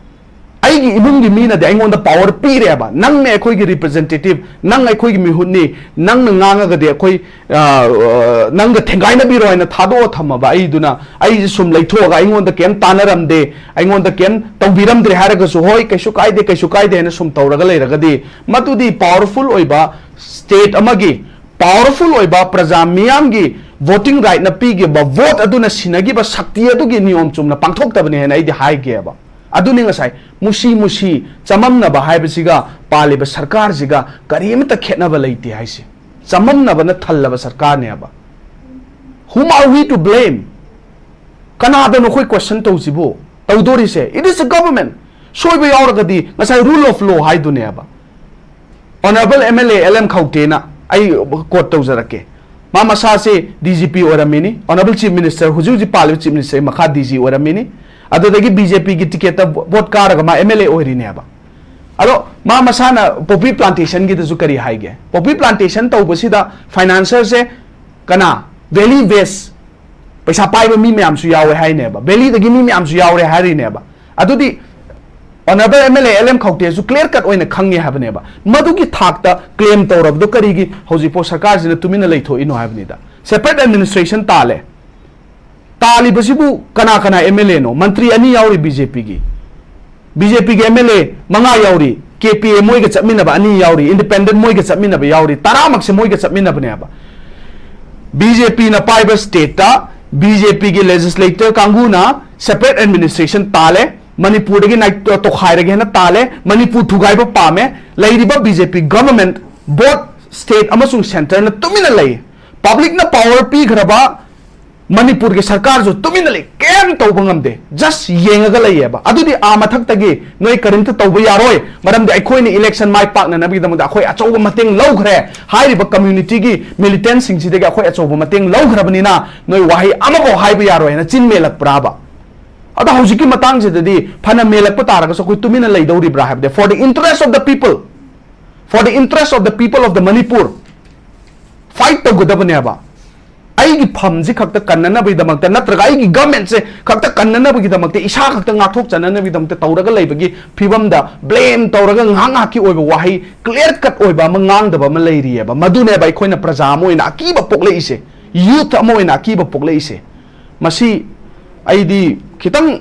ꯑꯩꯒꯤ ꯏꯃꯨꯡꯒꯤ ꯃꯤꯅꯗꯤ ꯑꯩꯉꯣꯟꯗ ꯄꯥꯋꯔ ꯄꯤꯔꯦꯕ, "ꯅꯪꯅꯦ ꯑꯩꯈꯣꯏꯒꯤ ꯔꯤꯄ꯭ꯔꯖꯦꯟꯇꯦꯇꯤꯚ, ꯅꯪ ꯑꯩꯈꯣꯏꯒꯤ ꯃꯤꯍꯨꯠꯅꯤ, ꯅꯪꯅ ꯉꯥꯡꯉꯒꯗꯤ ꯑꯩꯈꯣꯏ, ꯑ, ꯑ, ꯅꯪꯒ ꯊꯦꯡꯒꯥꯏꯅꯕꯤꯔꯣ" ꯍꯥꯏꯅ ꯊꯥꯗꯣꯛꯑ ꯊꯝꯃꯕ ꯑꯩꯗꯨꯅ, ꯑꯩꯁꯦ ꯁꯨꯝ ꯂꯩꯊꯣꯛꯑꯒ ꯑꯩꯉꯣꯟꯗ ꯀꯩꯝ ꯇꯥꯟꯅꯔꯝꯗꯦ, ꯑꯩꯉꯣꯟꯗ ꯀꯩꯝ ꯇꯧꯕꯤꯔꯝꯗ꯭ꯔꯦ ꯍꯥꯏꯔꯒꯁꯨ, "ꯍꯣꯏ, ꯀꯩꯁꯨ ꯀꯥꯏꯗꯦ, ꯀꯩꯁꯨ ꯀꯥꯏꯗꯦ" ꯍꯥꯏꯅ ꯁꯨꯝ ꯇꯧꯔꯒ ꯂꯩꯔꯒꯗꯤ, ꯃꯗꯨꯗꯤ ꯄꯥꯋꯔꯐꯨꯜ ꯑꯣꯏꯕ ꯁ꯭ꯇꯦꯠ ꯑꯃꯒꯤ, ꯄꯥꯋꯔꯐꯨꯜ ꯑꯣꯏꯕ ꯄ꯭ꯔꯖꯥ ꯃꯤꯌꯥꯝꯒꯤ ꯚꯣꯇꯤꯡ ꯔꯥꯏꯠꯅ ꯄꯤꯈꯤꯕ ꯚꯣꯠ ꯑꯗꯨꯅ ꯁꯤꯟꯅꯈꯤꯕ ꯁꯛꯇꯤ ꯑꯗꯨꯒꯤ ꯅꯤꯌꯣꯝ ꯆꯨꯝꯅ ꯄꯥꯡꯊꯣꯛꯇꯕꯅꯤ ꯍꯥꯏꯅ ꯑꯩꯗꯤ ꯍꯥꯏꯒꯦꯕ꯫ ꯑꯗꯨꯅꯤ ꯉꯁꯥꯏ ꯃꯨꯁꯤ ꯃꯨꯁꯤ ꯆꯃꯝꯅꯕ ꯍꯥꯏꯕꯁꯤꯒ ꯄꯥꯜꯂꯤꯕ ꯁꯔꯀꯥꯔꯁꯤꯒ ꯀꯔꯤꯃꯠꯇ ꯈꯦꯠꯅꯕ ꯂꯩꯇꯦ ꯍꯥꯏꯁꯦ꯫ ꯆꯃꯝꯅꯕꯅ ꯊꯜꯂꯕ ꯁꯔꯀꯥꯔꯅꯦꯕ꯫ Whom are we to blame? ꯀꯅꯥꯗꯅꯣ ꯑꯩꯈꯣꯏ question ꯇꯧꯁꯤꯕꯨ? ꯇꯧꯗꯣꯔꯤꯁꯦ, it is a government. ꯁꯣꯏꯕ ꯌꯥꯎꯔꯒꯗꯤ ꯉꯁꯥꯏ rule of law ꯍꯥꯏꯗꯨꯅꯦꯕ꯫ Honourable M L A L M ꯈꯧꯇꯦꯅ ꯑꯩ ꯀꯣꯠ ꯇꯧꯖꯔꯛꯀꯦ꯫ ꯃꯥ ꯃꯁꯥꯁꯦ D G P ꯑꯣꯏꯔꯝꯃꯤꯅꯤ, Honourable Chief Minister, ꯍꯧꯖꯤꯛ ꯍꯧꯖꯤꯛ ꯄꯥꯜꯂꯤꯕ Chief Minister ꯃꯈꯥ D G ꯑꯣꯏꯔꯝꯃꯤꯅꯤ꯫ ꯑꯗꯨꯗꯒꯤ B J P ꯒꯤ ꯇꯤꯀꯦꯠꯇ ꯚꯣꯠ ꯀꯥꯔꯒ ꯃꯥ M L A ꯑꯣꯏꯔꯤꯅꯦꯕ꯫ ꯑꯗꯣ ꯃꯥ ꯃꯁꯥꯅ ꯄꯣꯄꯤ ꯄ꯭ꯂꯥꯟꯇꯦꯁꯟꯒꯤꯗꯁꯨ ꯀꯔꯤ ꯍꯥꯏꯒꯦ? ꯄꯣꯄꯤ ꯄ꯭ꯂꯥꯟꯇꯦꯁꯟ ꯇꯧꯕꯁꯤꯗ ꯐꯥꯏꯅꯥꯟꯁꯔꯁꯦ ꯀꯅꯥ? ꯚꯦꯂꯤ ꯕꯦꯁ, ꯄꯩꯁꯥ ꯄꯥꯏꯕ ꯃꯤ ꯃꯌꯥꯝꯁꯨ ꯌꯥꯎꯋꯦ ꯍꯥꯏꯅꯦꯕ, ꯚꯦꯂꯤꯗꯒꯤ ꯃꯤ ꯃꯌꯥꯝꯁꯨ ꯌꯥꯎꯔꯦ ꯍꯥꯏꯔꯤꯅꯦꯕ꯫ ꯑꯗꯨꯗꯤ honourable M L A L M ꯈꯧꯇꯦꯁꯨ ꯀ꯭ꯂꯤꯌꯔ ꯀꯠ ꯑꯣꯏꯅ ꯈꯪꯉꯦ ꯍꯥꯏꯕꯅꯦꯕ꯫ ꯃꯗꯨꯒꯤ ꯊꯥꯛꯇ ꯀ꯭ꯂꯦꯝ ꯇꯧꯔꯕꯗꯣ ꯀꯔꯤꯒꯤ ꯍꯧꯖꯤꯛꯐꯥꯎ ꯁꯔꯀꯥꯔꯁꯤꯅ ꯇꯨꯃꯤꯟꯅ ꯂꯩꯊꯣꯛꯏꯅꯣ ꯍꯥꯏꯕꯅꯤꯗ꯫ ꯁꯦꯄꯔꯦꯠ ꯑꯦꯗꯃꯤꯅꯤꯁꯇ꯭ꯔꯦꯁꯟ ꯇꯥꯜꯂꯦ꯫ ꯇꯥꯜꯂꯤꯕꯁꯤꯕꯨ ꯀꯅꯥ ꯀꯅꯥ ꯑꯦꯝ ꯑꯦꯜ ꯑꯦꯅꯣ? ꯃꯟꯇ꯭ꯔꯤ ꯑꯅꯤ ꯌꯥꯎꯔꯤ ꯕꯤ ꯖꯦ ꯄꯤꯒꯤ꯫ ꯕꯤ ꯖꯦ ꯄꯤꯒꯤ ꯑꯦꯝ ꯑꯦꯜ ꯑꯦ ꯃꯉꯥ ꯌꯥꯎꯔꯤ, ꯀꯦ ꯄꯤ ꯑꯦ ꯃꯣꯏꯒ ꯆꯠꯃꯤꯟꯅꯕ ꯑꯅꯤ ꯌꯥꯎꯔꯤ, ꯏꯟꯗꯤꯄꯦꯟꯗꯦꯟ ꯃꯣꯏꯒ ꯆꯠꯃꯤꯟꯅꯕ ꯌꯥꯎꯔꯤ, ꯇꯔꯥꯃꯛꯁꯦ ꯃꯣꯏꯒ ꯆꯠꯃꯤꯟꯅꯕꯅꯦꯕ꯫ ꯕꯤ ꯖꯦ ꯄꯤꯅ ꯄꯥꯏꯕ ꯁ꯭ꯇꯦꯠꯇ ꯕꯤ ꯖꯦ ꯄꯤꯒꯤ ꯂꯦꯖꯤꯁꯂꯦꯇꯔ ꯀꯥꯡꯕꯨꯅ ꯁꯦꯄꯔꯦꯠ ꯑꯦꯗꯃꯤꯅꯤꯁꯇ꯭ꯔꯦꯁꯟ ꯇꯥꯜꯂꯦ, ꯃꯅꯤꯄꯨꯔꯗꯒꯤ ꯅꯥꯏ-, ꯇꯣꯈꯥꯏꯔꯒꯦꯅ ꯇꯥꯜꯂꯦ, ꯃꯅꯤꯄꯨꯔ ꯊꯨꯒꯥꯏꯕ ꯄꯥꯝꯃꯦ꯫ ꯂꯩꯔꯤꯕ ꯕꯤ ꯖꯦ ꯄꯤ ꯒꯚꯔꯟꯃꯦꯟꯠ, ꯕꯣꯠ ꯁ꯭ꯇꯦꯠ ꯑꯃꯁꯨꯡ ꯁꯦꯟꯇꯔꯅ ꯇꯨꯃꯤꯟꯅ ꯂꯩ꯫ ꯄꯕ꯭ꯂꯤꯛꯅ ꯄꯥꯋꯔ ꯄꯤꯈ꯭ꯔꯕ ꯃꯅꯤꯄꯨꯔꯒꯤ ꯁꯔꯀꯥꯔꯁꯨ ꯇꯨꯃꯤꯟꯅ ꯂꯩ, ꯀꯩꯝ ꯇꯧꯕ ꯉꯝꯗꯦ, ꯖꯁ ꯌꯦꯡꯉꯒ ꯂꯩꯌꯦꯕ꯫ ꯑꯗꯨꯗꯤ ꯑꯥ ꯃꯊꯛꯇꯒꯤ ꯅꯣꯏ ꯀꯔꯤꯝꯇ ꯇꯧꯕ ꯌꯥꯔꯣꯏ, ꯃꯔꯝꯗꯤ ꯑꯩꯈꯣꯏꯅ ꯏꯂꯦꯛꯁꯟ ꯃꯥꯏ ꯄꯥꯛꯅꯅꯕꯒꯤꯗꯃꯛꯇ ꯑꯩꯈꯣꯏ ꯑꯆꯧꯕ ꯃꯇꯦꯡ ꯂꯧꯈ꯭ꯔꯦ, ꯍꯥꯏꯔꯤꯕ ꯀꯝꯃ꯭ꯌꯨꯅꯤꯇꯤꯒꯤ ꯃꯤꯂꯤꯇꯦꯟꯠꯁꯤꯡꯁꯤꯗꯒꯤ ꯑꯩꯈꯣꯏ ꯑꯆꯧꯕ ꯃꯇꯦꯡ ꯂꯧꯈ꯭ꯔꯕꯅꯤꯅ ꯅꯣꯏ ꯋꯥꯍꯩ ꯑꯃꯐꯥꯎ ꯍꯥꯏꯕ ꯌꯥꯔꯣꯏ ꯍꯥꯏꯅ ꯆꯤꯟ ꯃꯦꯜꯂꯛꯄ꯭ꯔꯥꯕ? ꯑꯗꯣ ꯍꯧꯖꯤꯛꯀꯤ ꯃꯇꯥꯡꯁꯤꯗꯗꯤ ꯐꯅ ꯃꯦꯜꯂꯛꯄ ꯇꯥꯔꯒꯁꯨ ꯑꯩꯈꯣꯏ ꯇꯨꯃꯤꯟꯅ ꯂꯩꯗꯧꯔꯤꯕ꯭ꯔꯥ ꯍꯥꯏꯕꯗꯤ, for the interest of the people, for the interest of the people of the Manipur, fight ꯇꯧꯒꯗꯕꯅꯦꯕ꯫ ꯑꯩꯒꯤ ꯐꯝꯁꯤ ꯈꯛꯇ ꯀꯟꯅꯅꯕꯒꯤꯗꯃꯛꯇ ꯅꯠꯇ꯭ꯔꯒ ꯑꯩꯒꯤ ꯒꯚꯔꯟꯃꯦꯟꯠꯁꯦ ꯈꯛꯇ ꯀꯟꯅꯅꯕꯒꯤꯗꯃꯛꯇ, ꯏꯁꯥ ꯈꯛꯇ ꯉꯥꯛꯊꯣꯛꯆꯅꯅꯕꯒꯤꯗꯃꯛꯇ ꯇꯧꯔꯒ ꯂꯩꯕꯒꯤ ꯐꯤꯕꯝꯗ ꯕ꯭ꯂꯦꯝ ꯇꯧꯔꯒ ꯉꯥꯏꯍꯥꯛ ꯉꯥꯏꯍꯥꯛꯀꯤ ꯑꯣꯏꯕ ꯋꯥꯍꯩ ꯀ꯭ꯂꯤꯌꯔ ꯀꯠ ꯑꯣꯏꯕ ꯑꯃ ꯉꯥꯡꯗꯕ ꯑꯃ ꯂꯩꯔꯤꯑꯕ꯫ ꯃꯗꯨꯅꯦꯕ ꯑꯩꯈꯣꯏꯅ ꯄ꯭ꯔꯖꯥ ꯑꯃ ꯑꯣꯏꯅ ꯑꯀꯤꯕ ꯄꯣꯛꯂꯛꯏꯁꯦ, ꯌꯨꯊ ꯑꯃ ꯑꯣꯏꯅ ꯑꯀꯤꯕ ꯄꯣꯛꯂꯛꯏꯁꯦ꯫ ꯃꯁꯤ ꯑꯩꯗꯤ ꯈꯤꯇꯪ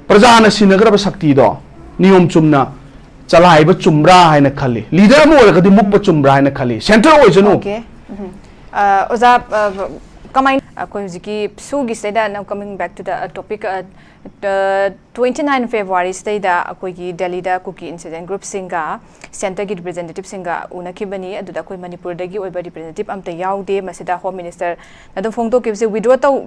ꯄ꯭ꯔꯖꯥꯅ ꯁꯤꯟꯅꯒꯗꯕ ꯁꯛꯇꯤꯗꯣ ꯅꯤꯌꯣꯝ ꯆꯨꯝꯅ ꯆꯂꯥꯏꯕ ꯆꯨꯝꯕ꯭ꯔꯥ ꯍꯥꯏꯅ ꯈꯜꯂꯤ꯫ ꯂꯤꯗꯔ ꯑꯃ ꯑꯣꯏꯔꯒꯗꯤ ꯃꯨꯛꯄ ꯆꯨꯝꯕ꯭ꯔꯥ ꯍꯥꯏꯅ ꯈꯜꯂꯤ, ꯁꯦꯟꯇꯔ ꯑꯣꯏꯁꯅꯨ꯫ Okay. ꯎꯝ. ꯑ, ꯑꯣꯖꯥ, ꯑ, ꯀꯃꯥꯏꯅ ꯑꯩꯈꯣꯏ ꯍꯧꯖꯤꯛꯀꯤ ꯁꯨꯒꯤꯁꯤꯗꯩꯗ, now coming back to the topic, ꯑ, ꯑ, twenty nine February ꯁꯤꯗꯩꯗ ꯑꯩꯈꯣꯏꯒꯤ ꯗꯦꯜꯂꯤꯗ ꯀꯨꯀꯤ ꯏꯟꯁꯔꯖꯦꯟ ꯒ꯭ꯔꯨꯞꯁꯤꯡꯒ ꯁꯦꯟꯇꯔꯒꯤ ꯔꯤꯄ꯭ꯔꯖꯦꯟꯇꯦꯇꯤꯞꯁꯤꯡꯒ ꯎꯅꯈꯤꯕꯅꯤ꯫ ꯑꯗꯨꯗ ꯑꯩꯈꯣꯏ ꯃꯅꯤꯄꯨꯔꯗꯒꯤ ꯑꯣꯏꯕ ꯔꯤꯄ꯭ꯔꯖꯦꯟꯇꯦꯇꯤꯞ ꯑꯝꯇ ꯌꯥꯎꯗꯦ꯫ ꯃꯁꯤꯗ ꯍꯣꯝ ꯃꯤꯅꯤꯁꯇꯔꯅ ꯑꯗꯨꯝ ꯐꯣꯡꯗꯣꯛꯈꯤꯕꯁꯦ, ꯋꯤꯗ꯭ꯔꯣ ꯇꯧ-,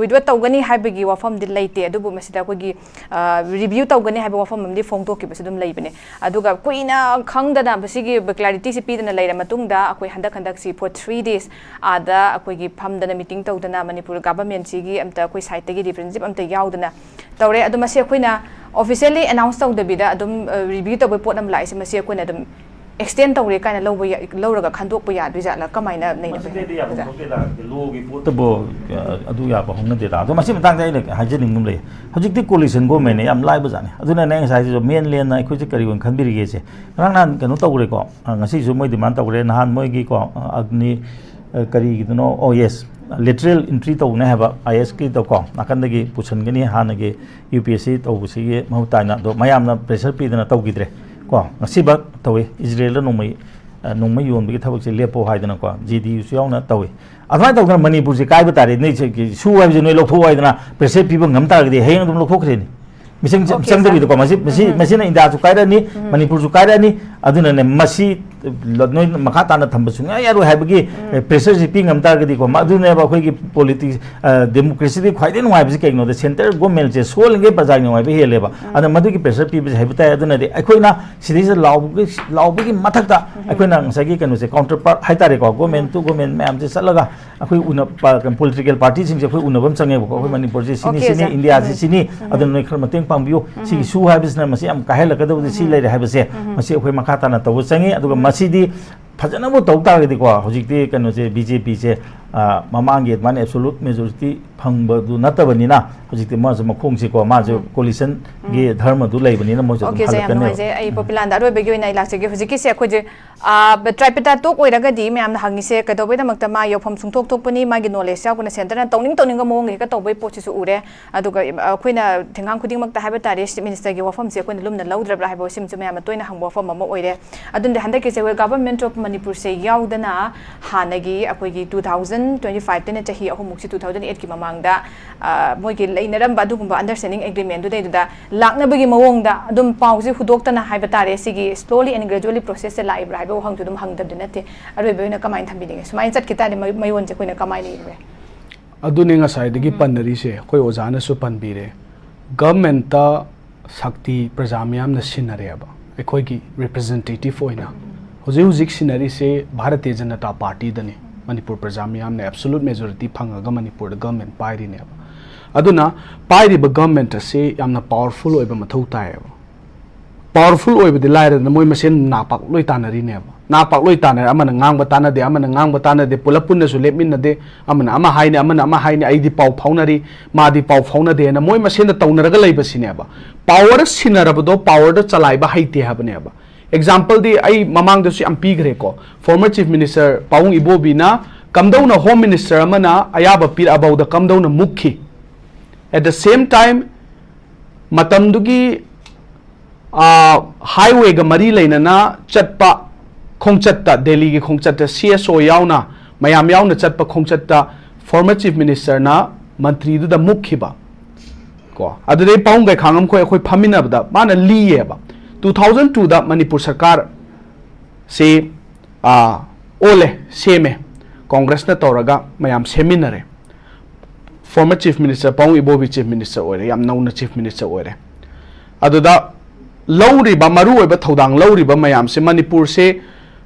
ꯋꯤꯗ꯭ꯔꯣ ꯇꯧꯒꯅꯤ ꯍꯥꯏꯕꯒꯤ ꯋꯥꯐꯝꯗꯤ ꯂꯩꯇꯦ, ꯑꯗꯨꯕꯨ ꯃꯁꯤꯗ ꯑꯩꯈꯣꯏꯒꯤ, ꯑ, ꯔꯤꯚ꯭ꯌꯨ ꯇꯧꯒꯅꯤ ꯍꯥꯏꯕ ꯋꯥꯐꯝ ꯑꯃꯗꯤ ꯐꯣꯡꯗꯣꯛꯈꯤꯕꯁꯨ ꯑꯗꯨꯝ ꯂꯩꯕꯅꯦ꯫ ꯑꯗꯨꯒ ꯀꯨꯏꯅ ꯈꯪꯗꯅ ꯃꯁꯤꯒꯤ ꯀ꯭ꯂꯥꯔꯤꯇꯤꯁꯤ ꯄꯤꯗꯅ ꯂꯩꯔ ꯃꯇꯨꯡꯗ ꯑꯩꯈꯣꯏ ꯍꯟꯗꯛ ꯍꯟꯗꯛꯁꯤ for three days ꯑꯥꯗ ꯑꯩꯈꯣꯏꯒꯤ ꯐꯝꯗꯅ ꯃꯤꯇꯤꯡ ꯇꯧꯗꯅ ꯃꯅꯤꯄꯨꯔ ꯒꯚꯔꯟꯃꯦꯟꯠꯁꯤꯒꯤ ꯑꯝꯇ ꯑꯩꯈꯣꯏ ꯁꯥꯏꯠꯇꯒꯤ ꯔꯤꯄ꯭ꯔꯖꯦꯟꯇꯦꯇꯤꯞ ꯑꯝꯇ ꯌꯥꯎꯗꯅ ꯇꯧꯔꯦ꯫ ꯑꯗꯣ ꯃꯁꯤ ꯑꯩꯈꯣꯏꯅ officially announce ꯇꯧꯗꯕꯤꯗ ꯑꯗꯨꯝ, ꯑ, review ꯇꯧꯕꯩ ꯄꯣꯠ ꯑꯃ ꯂꯥꯛꯏꯁꯦ, ꯃꯁꯤ ꯑꯩꯈꯣꯏꯅ ꯑꯗꯨꯝ extend ꯇꯧꯔꯦ ꯀꯥꯏꯅ ꯂꯧꯕ ꯌꯥ-, ꯂꯧꯔꯒ ꯈꯟꯗꯣꯛꯄ ꯌꯥꯗꯣꯏ ꯖꯥꯠꯂꯥ? ꯀꯃꯥꯏꯅ ꯅꯩꯅꯕ ꯌꯥꯏ? ꯃꯁꯤꯗꯩꯗꯤ ꯌꯥꯐꯝ ꯑꯣꯖꯥ꯫ ꯊꯣꯛꯇꯦꯗ, ꯂꯣꯒꯤ ꯄꯣꯠꯇꯕꯨ, ꯑ, ꯑꯗꯨ ꯌꯥꯕ ꯍꯧꯅꯗꯦꯗ꯫ ꯑꯗꯣ ꯃꯁꯤ ꯃꯇꯥꯡꯗ ꯑꯩꯅ ꯍꯥꯏꯖꯅꯤꯡꯕ ꯑꯃ ꯂꯩ꯫ ꯍꯧꯖꯤꯛꯇꯤ coalition government ꯅꯦ, ꯌꯥꯝ ꯂꯥꯏꯕ ꯖꯥꯠꯅꯤ꯫ ꯑꯗꯨꯅꯅꯦ ꯑꯩ ꯉꯁꯥꯏꯁꯨ mainland ꯅ ꯑꯩꯈꯣꯏꯁꯦ ꯀꯔꯤ ꯑꯣꯏꯅ ꯈꯟꯕꯤꯔꯤꯒꯦꯁꯦ꯫ ꯉꯔꯥꯡ ꯅꯍꯥꯟ ꯀꯩꯅꯣ ꯇꯧꯈ꯭ꯔꯦꯀꯣ, ꯑ, ꯉꯁꯤꯁꯨ ꯃꯣꯏ demand ꯇꯧꯈ꯭ꯔꯦ꯫ ꯅꯍꯥꯟ ꯃꯣꯏꯒꯤ ꯀꯣ, ꯑ, ꯑꯒꯅꯤ, ꯑ, ꯀꯔꯤꯒꯤꯗꯨꯅꯣ, ꯑꯣ, yes, lateral entry ꯇꯧꯅꯦ ꯍꯥꯏꯕ, IS ꯀꯤꯗꯀꯣ, ꯅꯥꯀꯟꯗꯒꯤ ꯄꯨꯁꯟꯒꯅꯤ, ꯍꯥꯟꯅꯒꯤ UPSC ꯇꯧꯕꯁꯤꯒꯤ ꯃꯍꯨꯠ ꯇꯥꯏꯅ꯫ ꯑꯗꯣ ꯃꯌꯥꯝꯅ pressure ꯄꯤꯗꯅ ꯇꯧꯈꯤꯗ꯭ꯔꯦ ꯀꯣ꯫ ꯉꯁꯤꯕꯛ ꯇꯧꯏ, ꯏꯖꯔꯦꯜꯗ ꯅꯣꯡꯃꯩ, ꯑ, ꯅꯣꯡꯃꯩ ꯌꯣꯟꯕꯒꯤ ꯊꯕꯛꯁꯦ ꯂꯦꯞꯄꯣ ꯍꯥꯏꯗꯅꯀꯣ, JDU ꯁꯨ ꯌꯥꯎꯅ ꯇꯧꯏ꯫ ꯑꯗꯨꯃꯥꯏꯅ ꯇꯧꯗꯅ ꯃꯅꯤꯄꯨꯔꯁꯦ ꯀꯥꯏꯕ ꯇꯥꯔꯦ꯫ ꯅꯣꯏ ꯁꯤ-, ꯁꯨ ꯍꯥꯏꯕꯁꯦ ꯅꯣꯏ ꯂꯧꯊꯣꯛꯑꯣ ꯍꯥꯏꯗꯅ pressure ꯄꯤꯕ ꯉꯝ ꯇꯥꯔꯒꯗꯤ ꯍꯌꯦꯡ ꯑꯗꯨꯝ ꯂꯧꯊꯣꯛꯈ꯭ꯔꯦꯅꯤ꯫ ꯃꯤꯆꯪ ꯆ-, OK, ꯆꯪꯗꯕꯤꯗꯀꯣ, ꯁꯥꯔ꯫ ꯃꯁꯤ, ꯃꯁꯤ, ꯎꯝ꯫ ꯃꯁꯤꯅ ꯏꯟꯗꯤꯌꯥꯁꯨ ꯀꯥꯏꯔꯛꯑꯅꯤ, ꯎꯝ꯫ ꯃꯅꯤꯄꯨꯔꯁꯨ ꯀꯥꯏꯔꯛꯑꯅꯤ꯫ ꯑꯗꯨꯅꯅꯦ, ꯃꯁꯤ ꯅꯣꯏ ꯃꯈꯥ ꯇꯥꯅ ꯊꯝꯕ ꯁꯨꯡꯌꯥ ꯌꯥꯔꯣꯏ ꯍꯥꯏꯕꯒꯤ, ꯎꯝ꯫ ꯑꯦ, pressure ꯁꯤ ꯄꯤ ꯉꯝ ꯇꯥꯔꯒꯗꯤꯀꯣ, ꯃ-, ꯑꯗꯨꯅꯦꯕ ꯑꯩꯈꯣꯏꯒꯤ politics, ꯑ, democracy ꯗꯤ ꯈ꯭ꯋꯥꯏꯗꯒꯤ ꯅꯨꯡꯉꯥꯏꯕꯁꯤ ꯀꯩꯒꯤꯅꯣꯗ, central government ꯁꯦ ꯁꯣꯜꯂꯤꯉꯩ ꯄ꯭ꯔꯖꯥꯒꯤ ꯅꯨꯡꯉꯥꯏꯕ ꯍꯦꯜꯂꯦꯕ꯫ ꯎꯝ꯫ ꯑꯗꯨꯅ ꯃꯗꯨꯒꯤ pressure ꯄꯤꯕꯁꯦ ꯍꯥꯏꯕ ꯇꯥꯏ꯫ ꯑꯗꯨꯅꯗꯤ ꯑꯩꯈꯣꯏꯅ ꯁꯤꯗꯩꯁꯤꯗ ꯂꯥꯎꯕꯒꯤ, ꯂꯥꯎꯕꯒꯤ ꯃꯊꯛꯇ ꯎꯝ꯫ ꯑꯩꯈꯣꯏꯅ ꯉꯁꯥꯏꯒꯤ ꯀꯩꯅꯣꯁꯦ, counterpart ꯍꯥꯏ ꯇꯥꯔꯦꯀꯣ, government ꯎꯝ꯫ to government ꯃꯌꯥꯝꯁꯦ ꯆꯠꯂꯒ ꯑꯩꯈꯣꯏ ꯎꯅ-, ꯄ-, political party ꯁꯤꯡꯁꯦ ꯑꯩꯈꯣꯏ ꯎꯅꯕ ꯑꯃ ꯆꯪꯉꯦꯕꯀꯣ꯫ ꯑꯩꯈꯣꯏ ꯎꯝ꯫ ꯃꯅꯤꯄꯨꯔꯁꯦ ꯁꯤꯅꯤ, OK, ꯁꯤꯅꯤ, ꯁꯥꯔ꯫ ꯏꯟꯗꯤꯌꯥꯁꯦ ꯎꯝ꯫ ꯁꯤꯅꯤ, ꯎꯝ꯫ ꯑꯗꯨꯅ ꯅꯣꯏ ꯈꯔ ꯃꯇꯦꯡ ꯄꯥꯡꯕꯤꯌꯨ꯫ ꯎꯝ꯫ ꯁꯤꯒꯤ ꯁꯨ ꯍꯥꯏꯕꯁꯤꯅ ꯃꯁꯤ ꯌꯥꯝ ꯀꯥꯏꯍꯜꯂꯛꯀꯗꯕꯗꯤ ꯁꯤ ꯎꯝ꯫ ꯂꯩꯔꯦ ꯍꯥꯏꯕꯁꯦ, ꯎꯝ꯫ ꯃꯁꯤ ꯑꯩꯈꯣꯏ ꯃꯈꯥ ꯇꯥꯅ ꯇꯧꯕ ꯆꯪꯉꯤ꯫ ꯑꯗꯨꯒ ꯎꯝ꯫ ꯃꯁꯤꯗꯤ ꯐꯖꯅꯕꯨ ꯇꯧ ꯇꯥꯔꯒꯗꯤꯀꯣ, ꯍꯧꯖꯤꯛꯇꯤ ꯀꯩꯅꯣꯁꯦ, BJP ꯁꯦ, ꯑ, ꯃꯃꯥꯡꯒꯤ ꯑꯗꯨꯃꯥꯏꯅ absolute majority ꯐꯪꯕꯗꯨ ꯅꯠꯇꯕꯅꯤꯅ, ꯍꯧꯖꯤꯛꯇꯤ ꯃꯥꯁꯨ ꯃꯈꯣꯡꯁꯦꯀꯣ, ꯃꯥꯁꯨ ꯎꯝ꯫ Coalition ꯒꯤ ꯎꯝ꯫ ꯙꯔꯃꯗꯨ ꯂꯩꯕꯅꯤꯅ ꯃꯣꯏꯁꯨ ꯑꯗꯨꯝ OK, ꯁꯦ, ꯌꯥꯝ ꯍꯜꯂꯛꯀꯅꯦꯕ꯫ ꯅꯨꯡꯉꯥꯏꯖꯩ꯫ ꯑꯩ ꯎꯝ꯫ ꯄꯣꯄꯤꯂꯥꯟꯗ ꯑꯔꯣꯏꯕꯒꯤ ꯑꯣꯏꯅ ꯑꯩ ꯂꯥꯛꯆꯒꯦ꯫ ꯍꯧꯖꯤꯛꯀꯤꯁꯦ ꯑꯩꯈꯣꯏꯁꯦ, ꯑ, tripartite talk ꯑꯣꯏꯔꯒꯗꯤ ꯃꯌꯥꯝꯅ ꯍꯪꯉꯤꯁꯦ ꯀꯩꯗꯧꯕꯩꯗꯃꯛꯇ ꯃꯥ ꯌꯥꯎꯐꯝ ꯁꯨꯡꯊꯣꯛ ꯊꯣꯛꯄꯅꯤ, ꯃꯥꯒꯤ knowledge ꯌꯥꯎꯗꯅ centre ꯅ ꯇꯧꯅꯤꯡ ꯇꯧꯅꯤꯡꯕ ꯃꯑꯣꯡꯗ ꯍꯦꯛꯇ ꯇꯧꯕꯒꯤ ꯄꯣꯠꯁꯤꯁꯨ ꯎꯔꯦ꯫ ꯑꯗꯨꯒ, ꯑ, ꯑꯩꯈꯣꯏꯅ ꯊꯦꯡꯒꯥꯡ ꯈꯨꯗꯤꯡꯃꯛꯇ ꯍꯥꯏꯕ ꯇꯥꯔꯦ, Chief Minister ꯒꯤ ꯋꯥꯐꯝꯁꯦ ꯑꯩꯈꯣꯏꯅ ꯂꯨꯝꯅ ꯂꯧꯗ꯭ꯔꯕ꯭ꯔꯥ ꯍꯥꯏꯕ ꯁꯤꯃꯁꯨ ꯃꯌꯥꯝꯅ ꯇꯣꯏꯅ ꯍꯪꯕ ꯋꯥꯐꯝ ꯑꯃ ꯑꯣꯏꯔꯦ꯫ ꯑꯗꯨꯅꯗꯤ ꯍꯟꯗꯛꯀꯤꯁꯦ ꯑꯩꯈꯣꯏ Government of ꯃꯅꯤꯄꯨꯔꯁꯦ ꯌꯥꯎꯗꯅ ꯍꯥꯟꯅꯒꯤ ꯑꯩꯈꯣꯏꯒꯤ two thousand twenty five ꯇꯩꯅ ꯆꯍꯤ ꯑꯍꯨꯝꯃꯨꯛꯁꯤ, two thousand eight ꯀꯤ ꯃꯃꯥꯡꯗ, ꯑ, ꯃꯣꯏꯒꯤ ꯂꯩꯅꯔꯝꯕ ꯑꯗꯨꯒꯨꯝꯕ understanding agreement ꯗꯨꯗꯩꯗꯨꯗ ꯂꯥꯛꯅꯕꯒꯤ ꯃꯑꯣꯡꯗ ꯑꯗꯨꯝ ꯄꯥꯎꯁꯦ ꯍꯨꯗꯣꯛꯇꯅ ꯍꯥꯏꯕ ꯇꯥꯔꯦ, ꯁꯤꯒꯤ slowly and gradually process ꯁꯦ ꯂꯥꯛꯏꯕ꯭ꯔꯥ ꯍꯥꯏꯕ ꯋꯥꯍꯪꯁꯨ ꯑꯗꯨꯝ ꯍꯪꯗꯕꯗꯤ ꯅꯠꯇꯦ꯫ ꯑꯔꯣꯏꯕ ꯑꯣꯏꯅ ꯀꯃꯥꯏꯅ ꯊꯝꯕꯤꯅꯤꯡꯉꯤ? ꯁꯨꯃꯥꯏꯅ ꯆꯠꯈꯤ ꯇꯥꯔꯗꯤ ꯃ-, ꯃꯌꯣꯟꯁꯦ ꯑꯩꯈꯣꯏꯅ ꯀꯃꯥꯏꯅ ꯌꯦꯡꯕ ꯌꯥꯏ? ꯑꯗꯨꯅꯦ ꯉꯁꯥꯏꯗꯒꯤ ꯎꯝ꯫ ꯄꯟꯅꯔꯤꯁꯦ, ꯑꯩꯈꯣꯏ ꯑꯣꯖꯥꯅꯁꯨ ꯄꯟꯕꯤꯔꯦ꯫ Government ꯇ ꯁꯛꯇꯤ ꯄ꯭ꯔꯖꯥ ꯃꯤꯌꯥꯝꯅ ꯁꯤꯟꯅꯔꯦꯕ, ꯑꯩꯈꯣꯏꯒꯤ representative ꯑꯣꯏꯅ꯫ ꯍꯧꯖꯤꯛ ꯍꯧꯖꯤꯛ ꯁꯤꯟꯅꯔꯤꯁꯦ ꯚꯥꯔꯇꯤꯌ ꯖꯅꯇꯥ ꯄꯥꯔꯇꯤꯗꯅꯤ꯫ ꯃꯅꯤꯄꯨꯔ ꯄ꯭ꯔꯖꯥ ꯃꯤꯌꯥꯝꯅ absolute majority ꯐꯪꯉꯒ ꯃꯅꯤꯄꯨꯔꯗ government ꯄꯥꯏꯔꯤꯅꯦꯕ꯫ ꯑꯗꯨꯅ ꯄꯥꯏꯔꯤꯕ ꯒꯚꯔꯟꯃꯦꯟꯠ ꯑꯁꯤ ꯌꯥꯝꯅ ꯄꯥꯋꯔꯐꯨꯜ ꯑꯣꯏꯕ ꯃꯊꯧ ꯇꯥꯏꯌꯦꯕ꯫ ꯄꯥꯋꯔꯐꯨꯜ ꯑꯣꯏꯕꯗꯤ ꯂꯥꯏꯔꯗꯅ ꯃꯣꯏ ꯃꯁꯦꯟ ꯅꯥꯄꯥꯛ ꯂꯣꯏ ꯇꯥꯟꯅꯔꯤꯅꯦꯕ꯫ ꯅꯥꯄꯥꯛ ꯂꯣꯏ ꯇꯥꯟꯅꯔꯦ, ꯑꯃꯅ ꯉꯥꯡꯕ ꯇꯥꯟꯅꯗꯦ, ꯑꯃꯅ ꯉꯥꯡꯕ ꯇꯥꯟꯅꯗꯦ, ꯄꯨꯂꯞ ꯄꯨꯟꯅꯁꯨ ꯂꯦꯞꯃꯤꯟꯅꯗꯦ, ꯑꯃꯅ ꯑꯃ ꯍꯥꯏꯅꯤ, ꯑꯃꯅ ꯑꯃ ꯍꯥꯏꯅꯤ, ꯑꯩꯗꯤ ꯄꯥꯎ ꯐꯥꯎꯅꯔꯤ, ꯃꯥꯗꯤ ꯄꯥꯎ ꯐꯥꯎꯅꯗꯦꯅ ꯃꯣꯏ ꯃꯁꯦꯟꯗ ꯇꯧꯅꯔꯒ ꯂꯩꯕꯁꯤꯅꯦꯕ꯫ ꯄꯥꯋꯔ ꯁꯤꯟꯅꯔꯕꯗꯣ ꯄꯥꯋꯔꯗ ꯆꯂꯥꯏꯕ ꯍꯩꯇꯦ ꯍꯥꯏꯕꯅꯦꯕ꯫ ꯑꯦꯛꯖꯥꯝꯄꯜꯗꯤ ꯑꯩ ꯃꯃꯥꯡꯗꯁꯨ ꯌꯥꯝ ꯄꯤꯈ꯭ꯔꯦꯀꯣ꯫ ꯐꯣꯔꯃꯔ ꯆꯤꯐ ꯃꯤꯅꯤꯁꯇꯔ ꯄꯥꯕꯨꯡ ꯏꯕꯣꯕꯤꯅ ꯀꯝꯗꯧꯅ ꯍꯣꯝ ꯃꯤꯅꯤꯁꯇꯔ ꯑꯃꯅ ꯑꯌꯥꯕ ꯄꯤꯔꯛꯑꯐꯥꯎꯗ ꯀꯝꯗꯧꯅ ꯃꯨꯛꯈꯤ꯫ At the same time, ꯃꯇꯝꯗꯨꯒꯤ ꯍꯥꯏꯋꯦꯒ ꯃꯔꯤ ꯂꯩꯅꯅ ꯆꯠꯄ ꯈꯣꯡꯆꯠꯇ, ꯗꯦꯜꯂꯤꯒꯤ ꯈꯣꯡꯆꯠꯇ ꯁꯤ ꯑꯦꯁ ꯑꯣ ꯌꯥꯎꯅ, ꯃꯌꯥꯝ ꯌꯥꯎꯅ ꯆꯠꯄ ꯈꯣꯡꯆꯠꯇ ꯐꯣꯔꯃꯔ ꯆꯤꯐ ꯃꯤꯅꯤꯁꯇꯔꯅ ꯃꯟꯇ꯭ꯔꯤꯗꯨꯗ ꯃꯨꯛꯈꯤꯕ꯫ ꯀꯣ, ꯑꯗꯨꯗꯩ ꯄꯥꯕꯨꯡ ꯒꯥꯏꯈꯥꯉꯝꯈꯣꯏ ꯑꯩꯈꯣꯏ ꯐꯝꯃꯤꯟꯅꯕꯗ ꯃꯥꯅ ꯂꯤꯌꯦꯕ, ꯇꯨ ꯊꯥꯎꯖꯟ ꯇꯨꯗ ꯃꯅꯤꯄꯨꯔ ꯁꯔꯀꯥꯔ ꯁꯤ, ꯑꯥ, ꯑꯣꯜꯂꯦ, ꯁꯦꯝꯃꯦ, ꯀꯣꯡꯒ꯭ꯔꯦꯁꯅ ꯇꯧꯔꯒ ꯃꯌꯥꯝ ꯁꯦꯝꯃꯤꯟꯅꯔꯦ꯫ ꯐꯣꯔꯃꯔ ꯆꯤꯐ ꯃꯤꯅꯤꯁꯇꯔ ꯄꯥꯕꯨꯡ ꯏꯕꯣꯕꯤ ꯆꯤꯐ ꯃꯤꯅꯤꯁꯇꯔ ꯑꯣꯏꯔꯦ, ꯌꯥꯝ ꯅꯧꯅ ꯆꯤꯐ ꯃꯤꯅꯤꯁꯇꯔ ꯑꯣꯏꯔꯦ꯫ ꯑꯗꯨꯗ ꯂꯧꯔꯤꯕ, ꯃꯔꯨꯑꯣꯏꯕ ꯊꯧꯗꯥꯡ ꯂꯧꯔꯤꯕ ꯃꯌꯥꯝꯁꯦ, ꯃꯅꯤꯄꯨꯔꯁꯦ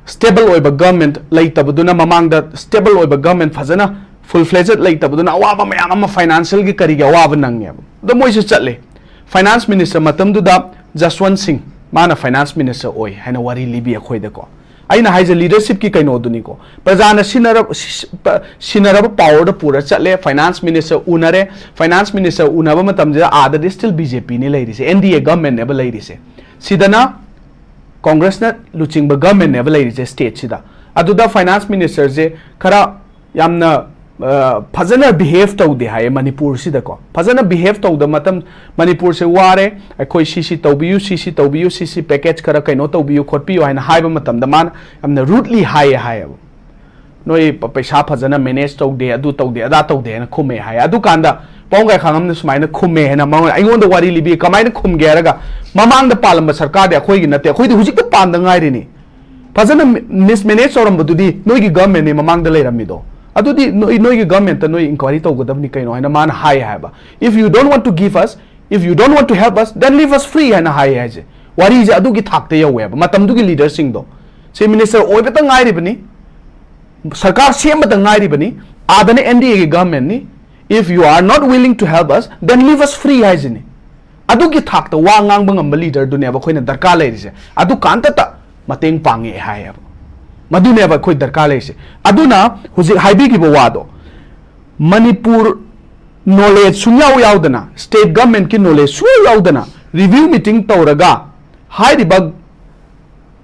ꯁ꯭ꯇꯦꯕꯜ ꯑꯣꯏꯕ ꯒꯚꯔꯟꯃꯦꯟꯠ ꯂꯩꯇꯕꯗꯨꯅ, ꯃꯃꯥꯡꯗ ꯁ꯭ꯇꯦꯕꯜ ꯑꯣꯏꯕ ꯒꯚꯔꯟꯃꯦꯟꯠ ꯐꯖꯅ ꯐꯨꯜ ꯐ꯭ꯂꯦꯖꯦꯗ ꯂꯩꯇꯕꯗꯨꯅ ꯑꯋꯥꯕ ꯃꯌꯥꯝ ꯑꯃ, ꯐꯥꯏꯅꯥꯟꯁꯤꯌꯦꯜꯒꯤ ꯀꯔꯤꯒꯤ ꯑꯋꯥꯕ ꯅꯪꯉꯦꯕ꯫ ꯑꯗꯣ ꯃꯣꯏꯁꯨ ꯆꯠꯂꯦ꯫ ꯐꯥꯏꯅꯥꯟꯁ ꯃꯤꯅꯤꯁꯇꯔ ꯃꯇꯝꯗꯨꯗ ꯖꯁꯋꯟꯠ ꯁꯤꯡ, ꯃꯥꯅ ꯐꯥꯏꯅꯥꯟꯁ ꯃꯤꯅꯤꯁꯇꯔ ꯑꯣꯏ ꯍꯥꯏꯅ ꯋꯥꯔꯤ ꯂꯤꯕꯤ ꯑꯩꯈꯣꯏꯗꯀꯣ꯫ ꯑꯩꯅ ꯍꯥꯏꯁꯦ ꯂꯤꯗꯔꯁꯤꯞꯀꯤ ꯀꯩꯅꯣꯗꯨꯅꯤꯀꯣ꯫ ꯄ꯭ꯔꯖꯥꯅ ꯁꯤꯟꯅꯔꯕ, ꯁꯤ-, ꯁꯤ-, ꯄ-, ꯁꯤꯟꯅꯔꯕ ꯄꯥꯋꯔꯗ ꯄꯨꯔ ꯆꯠꯂꯦ, ꯐꯥꯏꯅꯥꯟꯁ ꯃꯤꯅꯤꯁꯇꯔ ꯎꯅꯔꯦ, ꯐꯥꯏꯅꯥꯟꯁ ꯃꯤꯅꯤꯁꯇꯔ ꯎꯅꯕ ꯃꯇꯝꯁꯤꯗ ꯑꯥꯗꯗꯤ ꯁ꯭ꯇꯤꯜ ꯕꯤ ꯖꯦ ꯄꯤꯅꯤ ꯂꯩꯔꯤꯁꯦ, ꯑꯦꯟ ꯗꯤ ꯑꯦ ꯒꯚꯔꯟꯃꯦꯟꯠꯅꯦꯕ ꯂꯩꯔꯤꯁꯦ꯫ ꯁꯤꯗꯅ ꯀꯣꯡꯒ꯭ꯔꯦꯁꯅ ꯂꯨꯆꯤꯡꯕ ꯒꯚꯔꯟꯃꯦꯟꯠꯅꯦꯕ ꯂꯩꯔꯤꯁꯦ ꯁ꯭ꯇꯦꯠꯁꯤꯗ꯫ ꯑꯗꯨꯗ ꯐꯥꯏꯅꯥꯟꯁ ꯃꯤꯅꯤꯁꯇꯔꯁꯦ ꯈꯔ ꯌꯥꯝꯅ, ꯑ, ꯐꯖꯅ ꯕꯤꯍꯦꯕ ꯇꯧꯗꯦ ꯍꯥꯏꯌꯦ ꯃꯅꯤꯄꯨꯔꯁꯤꯗꯀꯣ꯫ ꯐꯖꯅ ꯕꯤꯍꯦꯕ ꯇꯧꯗ ꯃꯇꯝ, "ꯃꯅꯤꯄꯨꯔꯁꯦ ꯋꯥꯔꯦ, ꯑꯩꯈꯣꯏ ꯁꯤ ꯁꯤ ꯇꯧꯕꯤꯌꯨ, ꯁꯤ ꯁꯤ ꯇꯧꯕꯤꯌꯨ, ꯁꯤ ꯁꯤ ꯄꯦꯀꯦꯖ ꯈꯔ ꯀꯩꯅꯣ ꯇꯧꯕꯤꯌꯨ ꯈꯣꯠꯄꯤꯌꯨ" ꯍꯥꯏꯅ ꯍꯥꯏꯕ ꯃꯇꯝꯗ ꯃꯥꯅ ꯌꯥꯝꯅ ꯔꯨꯗꯂꯤ ꯍꯥꯏꯌꯦ ꯍꯥꯏꯌꯦꯕ꯫ "ꯅꯣꯏ ꯄ-, ꯄꯩꯁꯥ ꯐꯖꯅ ꯃꯦꯅꯦꯖ ꯇꯧꯗꯦ, ꯑꯗꯨ ꯇꯧꯗꯦ, ꯑꯗꯥ ꯇꯧꯗꯦ" ꯍꯥꯏꯅ ꯈꯨꯝꯃꯦ ꯍꯥꯏꯌꯦ꯫ ꯑꯗꯨꯀꯥꯟꯗ ꯄꯥꯕꯨꯡ ꯒꯥꯏꯈꯥꯉꯝꯅ ꯁꯨꯃꯥꯏꯅ ꯈꯨꯝꯃꯦ ꯍꯥꯏꯅ ꯃꯉꯣꯟꯗ, ꯑꯩꯉꯣꯟꯗ ꯋꯥꯔꯤ ꯂꯤꯕꯤ꯫ ꯀꯃꯥꯏꯅ ꯈꯨꯝꯒꯦ ꯍꯥꯏꯔꯒ, "ꯃꯃꯥꯡꯗ ꯄꯥꯜꯂꯝꯕ ꯁꯔꯀꯥꯔꯗꯤ ꯑꯩꯈꯣꯏꯒꯤ ꯅꯠꯇꯦ, ꯑꯩꯈꯣꯏꯗꯤ ꯍꯧꯖꯤꯛꯇ ꯄꯥꯟꯗ ꯉꯥꯏꯔꯤꯅꯤ꯫ ꯐꯖꯅ ꯃꯤ-, ꯃꯤꯁꯃꯦꯅꯦꯖ ꯇꯧꯔꯝꯕꯗꯨꯗꯤ ꯅꯣꯏꯒꯤ ꯒꯚꯔꯟꯃꯦꯟꯠꯅꯤ ꯃꯃꯥꯡꯗ ꯂꯩꯔꯝꯃꯤꯗꯣ꯫ ꯑꯗꯨꯗꯤ ꯅꯣꯏ, ꯅꯣꯏꯒꯤ ꯒꯚꯔꯟꯃꯦꯟꯠꯇ ꯅꯣꯏ ꯏꯟꯀ꯭ꯋꯥꯏꯔꯤ ꯇꯧꯒꯗꯕꯅꯤ ꯀꯩꯅꯣ" ꯍꯥꯏꯅ ꯃꯥꯅ ꯍꯥꯏꯌꯦ ꯍꯥꯏꯕ꯫ "If you don't want to give us, if you don't want to help us, then leave us free" ꯍꯥꯏꯅ ꯍꯥꯏꯌꯦ ꯍꯥꯏꯁꯦ꯫ ꯋꯥꯔꯤꯁꯦ ꯑꯗꯨꯒꯤ ꯊꯥꯛꯇ ꯌꯧꯋꯦꯕ ꯃꯇꯝꯗꯨꯒꯤ ꯂꯤꯗꯔꯁꯤꯡꯗꯣ꯫ ꯆꯤꯐ ꯃꯤꯅꯤꯁꯇꯔ ꯑꯣꯏꯕꯇ ꯉꯥꯏꯔꯤꯕꯅꯤ, ꯁꯔꯀꯥꯔ ꯁꯦꯝꯕꯇ ꯉꯥꯏꯔꯤꯕꯅꯤ, ꯑꯥꯗꯅ ꯑꯦꯟ ꯗꯤ ꯑꯦꯒꯤ ꯒꯚꯔꯟꯃꯦꯟꯠꯅꯤ, "If you are not willing to help us, then leave us free" ꯍꯥꯏꯁꯤꯅꯤ꯫ ꯑꯗꯨꯒꯤ ꯊꯥꯛꯇ ꯋꯥ ꯉꯥꯡꯕ ꯉꯝꯕ leaderꯗꯨꯅꯦꯕ ꯑꯩꯈꯣꯏꯅ ꯗꯔꯀꯥꯔ ꯂꯩꯔꯤꯁꯦ꯫ ꯑꯗꯨ ꯀꯥꯟꯇꯇ ꯃꯇꯦꯡ ꯄꯥꯡꯉꯦ ꯍꯥꯏꯌꯦꯕ꯫ ꯃꯗꯨꯅꯦꯕ ꯑꯩꯈꯣꯏ ꯗꯔꯀꯥꯔ ꯂꯩꯔꯤꯁꯦ꯫ ꯑꯗꯨꯅ ꯍꯧꯖꯤꯛ ꯍꯥꯏꯕꯤꯈꯤꯕ ꯋꯥꯗꯣ, ꯃꯅꯤꯄꯨꯔ knowledge ꯁꯨꯡꯌꯥꯎ ꯌꯥꯎꯗꯅ, state governmentꯀꯤ knowledge ꯁꯨꯡꯌꯥꯎ ꯌꯥꯎꯗꯅ review meeting ꯇꯧꯔꯒ ꯍꯥꯏꯔꯤꯕ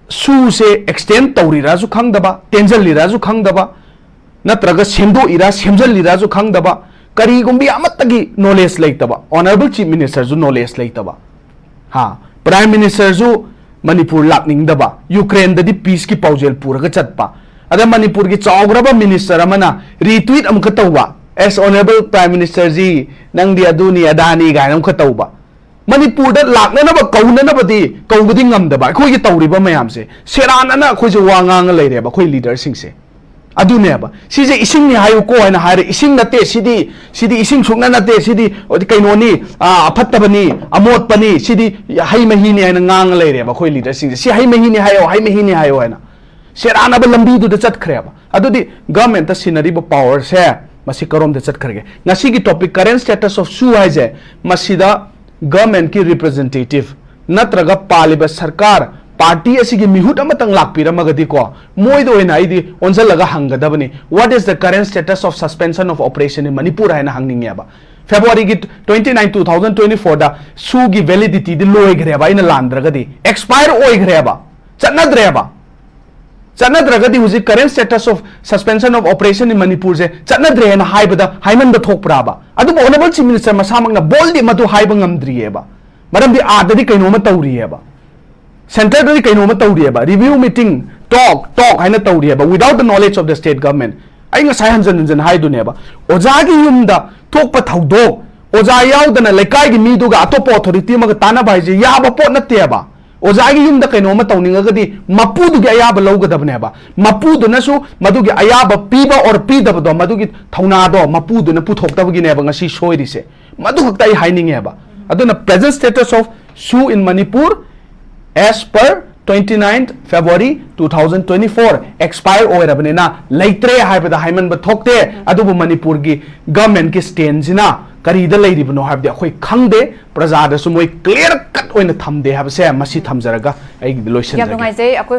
ꯁꯨꯁꯦ extend ꯇꯧꯔꯤꯔꯥꯁꯨ ꯈꯪꯗꯕ, ꯇꯦꯟꯖꯜꯂꯤꯔꯥꯁꯨ ꯈꯪꯗꯕ, ꯅꯠꯇ꯭ꯔꯒ ꯁꯦꯝꯗꯣꯛꯏꯔꯥ ꯁꯦꯝꯖꯜꯂꯤꯔꯥꯁꯨ ꯈꯪꯗꯕ, ꯀꯔꯤꯒꯨꯝꯕ ꯑꯃꯠꯇꯒꯤ knowledge ꯂꯩꯇꯕ, Honourable Chief Ministerꯁꯨ knowledge ꯂꯩꯇꯕ, ꯍꯥ, Prime Ministerꯁꯨ ꯃꯅꯤꯄꯨꯔ ꯂꯥꯛꯅꯤꯡꯗꯕ, ꯌꯨꯀ꯭ꯔꯦꯟꯗꯗꯤ peaceꯀꯤ ꯄꯥꯎꯖꯦꯜ ꯄꯨꯔꯒ ꯆꯠꯄ, ꯑꯗ ꯃꯅꯤꯄꯨꯔꯒꯤ ꯆꯥꯎꯈ꯭ꯔꯕ minister ꯑꯃꯅ retweet ꯑꯃꯨꯛꯀ ꯇꯧꯕ, "ꯑꯦꯁ, Honourable Prime Ministerꯖꯤ, ꯅꯪꯗꯤ ꯑꯗꯨꯅꯤ ꯑꯗꯥꯅꯤ" ꯀꯥꯏꯅ ꯑꯃꯨꯛꯀ ꯇꯧꯕ꯫ ꯃꯅꯤꯄꯨꯔꯗ ꯂꯥꯛꯅꯅꯕ ꯀꯧꯅꯅꯕꯗꯤ ꯀꯧꯕꯗꯤ ꯉꯝꯗꯕ ꯑꯩꯈꯣꯏꯒꯤ ꯇꯧꯔꯤꯕ ꯃꯌꯥꯝꯁꯦ, ꯁꯦꯔꯥꯟꯅꯅ ꯑꯩꯈꯣꯏꯁꯦ ꯋꯥ ꯉꯥꯡꯉ ꯂꯩꯔꯦꯕ ꯑꯩꯈꯣꯏ leaderꯁꯤꯡꯁꯦ꯫ ꯑꯗꯨꯅꯦꯕ, "ꯁꯤꯁꯦ ꯏꯁꯤꯡꯅꯤ ꯍꯥꯏꯌꯨꯀꯣ" ꯍꯥꯏꯅ ꯍꯥꯏꯔꯦ, "ꯏꯁꯤꯡ ꯅꯠꯇꯦ ꯁꯤꯗꯤ, ꯁꯤꯗꯤ ꯏꯁꯤꯡ ꯁꯨꯡꯅ ꯅꯠꯇꯦ, ꯁꯤꯗꯤ ꯀꯩꯅꯣꯅꯤ, ꯑꯥ, ꯑꯐꯠꯇꯕꯅꯤ, ꯑꯃꯣꯠꯄꯅꯤ, ꯁꯤꯗꯤ ꯍꯩ ꯃꯍꯤꯅꯤ" ꯍꯥꯏꯅ ꯉꯥꯡꯉ ꯂꯩꯔꯦꯕ ꯑꯩꯈꯣꯏ leaderꯁꯤꯡꯁꯦ꯫ "ꯁꯤ ꯍꯩ ꯃꯍꯤꯅꯤ ꯍꯥꯏꯌꯣ, ꯍꯩ ꯃꯍꯤꯅꯤ ꯍꯥꯏꯌꯣ" ꯍꯥꯏꯅ꯫ ꯁꯦꯔꯥꯟꯅꯕ ꯂꯝꯕꯤꯗꯨꯗ ꯆꯠꯈ꯭ꯔꯦꯕ꯫ ꯑꯗꯨꯗꯤ governmentꯇ ꯁꯤꯟꯅꯔꯤꯕ powerꯁꯦ ꯃꯁꯤ ꯀꯔꯣꯝꯗ ꯆꯠꯈ꯭ꯔꯒꯦ? ꯉꯁꯤꯒꯤ topic current status of SoO ꯍꯥꯏꯁꯦ, ꯃꯁꯤꯗ governmentꯀꯤ representative ꯅꯠꯇ꯭ꯔꯒ ꯄꯥꯜꯂꯤꯕ ꯁꯔꯀꯥꯔ, party ꯑꯁꯤꯒꯤ ꯃꯤꯍꯨꯠ ꯑꯃꯇꯪ ꯂꯥꯛꯄꯤꯔꯝꯃꯒꯗꯤꯀꯣ, ꯃꯣꯏꯗ ꯑꯣꯏꯅ ꯑꯩꯗꯤ ꯑꯣꯟꯁꯤꯜꯂꯒ ꯍꯪꯒꯗꯕꯅꯤ, "What is the current status of suspension of operation in Manipur?" ꯍꯥꯏꯅ ꯍꯪꯅꯤꯡꯉꯦꯕ꯫ Februaryꯒꯤ twenty nine, two thousand twenty fourꯗ SoOꯒꯤ validityꯗꯤ ꯂꯣꯏꯈ꯭ꯔꯦꯕ, ꯑꯩꯅ ꯂꯥꯟꯗ꯭ꯔꯒꯗꯤ expire ꯑꯣꯏꯈ꯭ꯔꯦꯕ, ꯆꯠꯅꯗ꯭ꯔꯦꯕ꯫ ꯆꯠꯅꯗ꯭ꯔꯒꯗꯤ ꯍꯧꯖꯤꯛ current status of suspension of operation in Manipurꯁꯦ ꯆꯠꯅꯗ꯭ꯔꯦꯅ ꯍꯥꯏꯕꯗ ꯍꯥꯏꯃꯟꯕ ꯊꯣꯛꯄ꯭ꯔꯥꯕ? ꯑꯗꯨꯕꯨ Honourable Chief Minister ꯃꯁꯥꯃꯛꯅ boldly ꯃꯗꯨ ꯍꯥꯏꯕ ꯉꯝꯗ꯭ꯔꯤꯑꯕ꯫ ꯃꯔꯝꯗꯤ ꯑꯥꯗꯗꯤ ꯀꯩꯅꯣꯝꯃ ꯇꯧꯔꯤꯑꯕ, centreꯗꯗꯤ ꯀꯩꯅꯣꯝꯃ ꯇꯧꯔꯤꯑꯕ, review meeting, talk, talk ꯍꯥꯏꯅ ꯇꯧꯔꯤꯑꯕ, without the knowledge of the state government꯫ ꯑꯩ ꯉꯁꯥꯏ ꯍꯟꯖꯟ ꯍꯟꯖꯟ ꯍꯥꯏꯗꯨꯅꯦꯕ, ꯑꯣꯖꯥꯒꯤ ꯌꯨꯝꯗ ꯊꯣꯛꯄ ꯊꯧꯗꯣꯛ, ꯑꯣꯖꯥ ꯌꯥꯎꯗꯅ ꯂꯩꯀꯥꯏꯒꯤ ꯃꯤꯗꯨꯒ ꯑꯇꯣꯞꯄ authority ꯑꯃꯒ ꯇꯥꯟꯅꯕ ꯍꯥꯏꯁꯦ ꯌꯥꯕ ꯄꯣꯠ ꯅꯠꯇꯦꯕ꯫ ꯑꯣꯖꯥꯒꯤ ꯌꯨꯝꯗ ꯀꯩꯅꯣꯝꯃ ꯇꯧꯅꯤꯡꯉꯒꯗꯤ ꯃꯄꯨꯗꯨꯒꯤ ꯑꯌꯥꯕ ꯂꯧꯒꯗꯕꯅꯦꯕ꯫ ꯃꯄꯨꯗꯨꯅꯁꯨ ꯃꯗꯨꯒꯤ ꯑꯌꯥꯕ ꯄꯤꯕ or ꯄꯤꯗꯕꯗꯣ, ꯃꯗꯨꯒꯤ ꯊꯧꯅꯥꯗꯣ ꯃꯄꯨꯗꯨꯅ ꯄꯨꯊꯣꯛꯇꯕꯒꯤꯅꯦꯕ ꯉꯁꯤ ꯁꯣꯏꯔꯤꯁꯦ꯫ ꯃꯗꯨ ꯈꯛꯇ ꯑꯩ ꯍꯥꯏꯅꯤꯡꯉꯦꯕ꯫ ꯑꯗꯨꯅ present status of SoO in Manipur as per twenty-ninth February two thousand twenty-four expire ꯑꯣꯏꯔꯕꯅꯤꯅ ꯂꯩꯇ꯭ꯔꯦ ꯍꯥꯏꯕꯗ ꯍꯥꯏꯃꯟꯕ ꯊꯣꯛꯇꯦ꯫ ꯑꯗꯨꯕꯨ ꯃꯅꯤꯄꯨꯔꯒꯤ government ꯀꯤ stand ꯁꯤꯅ ꯀꯔꯤꯗ ꯂꯩꯔꯤꯕꯅꯣ ꯍꯥꯏꯕꯗꯤ ꯑꯩꯈꯣꯏ ꯈꯪꯗꯦ꯫ ꯄ꯭ꯔꯖꯥꯗꯁꯨ ꯃꯣꯏ clear cut ꯑꯣꯏꯅ ꯊꯝꯗꯦ ꯍꯥꯏꯕꯁꯦ ꯃꯁꯤ ꯊꯝꯖꯔꯒ ꯑꯩꯒꯤꯗꯤ ꯌꯥꯝ ꯂꯣꯏꯁꯤꯟꯖꯒꯦ꯫ ꯅꯨꯡꯉꯥꯏꯖꯩ꯫ ꯑꯩꯈꯣꯏ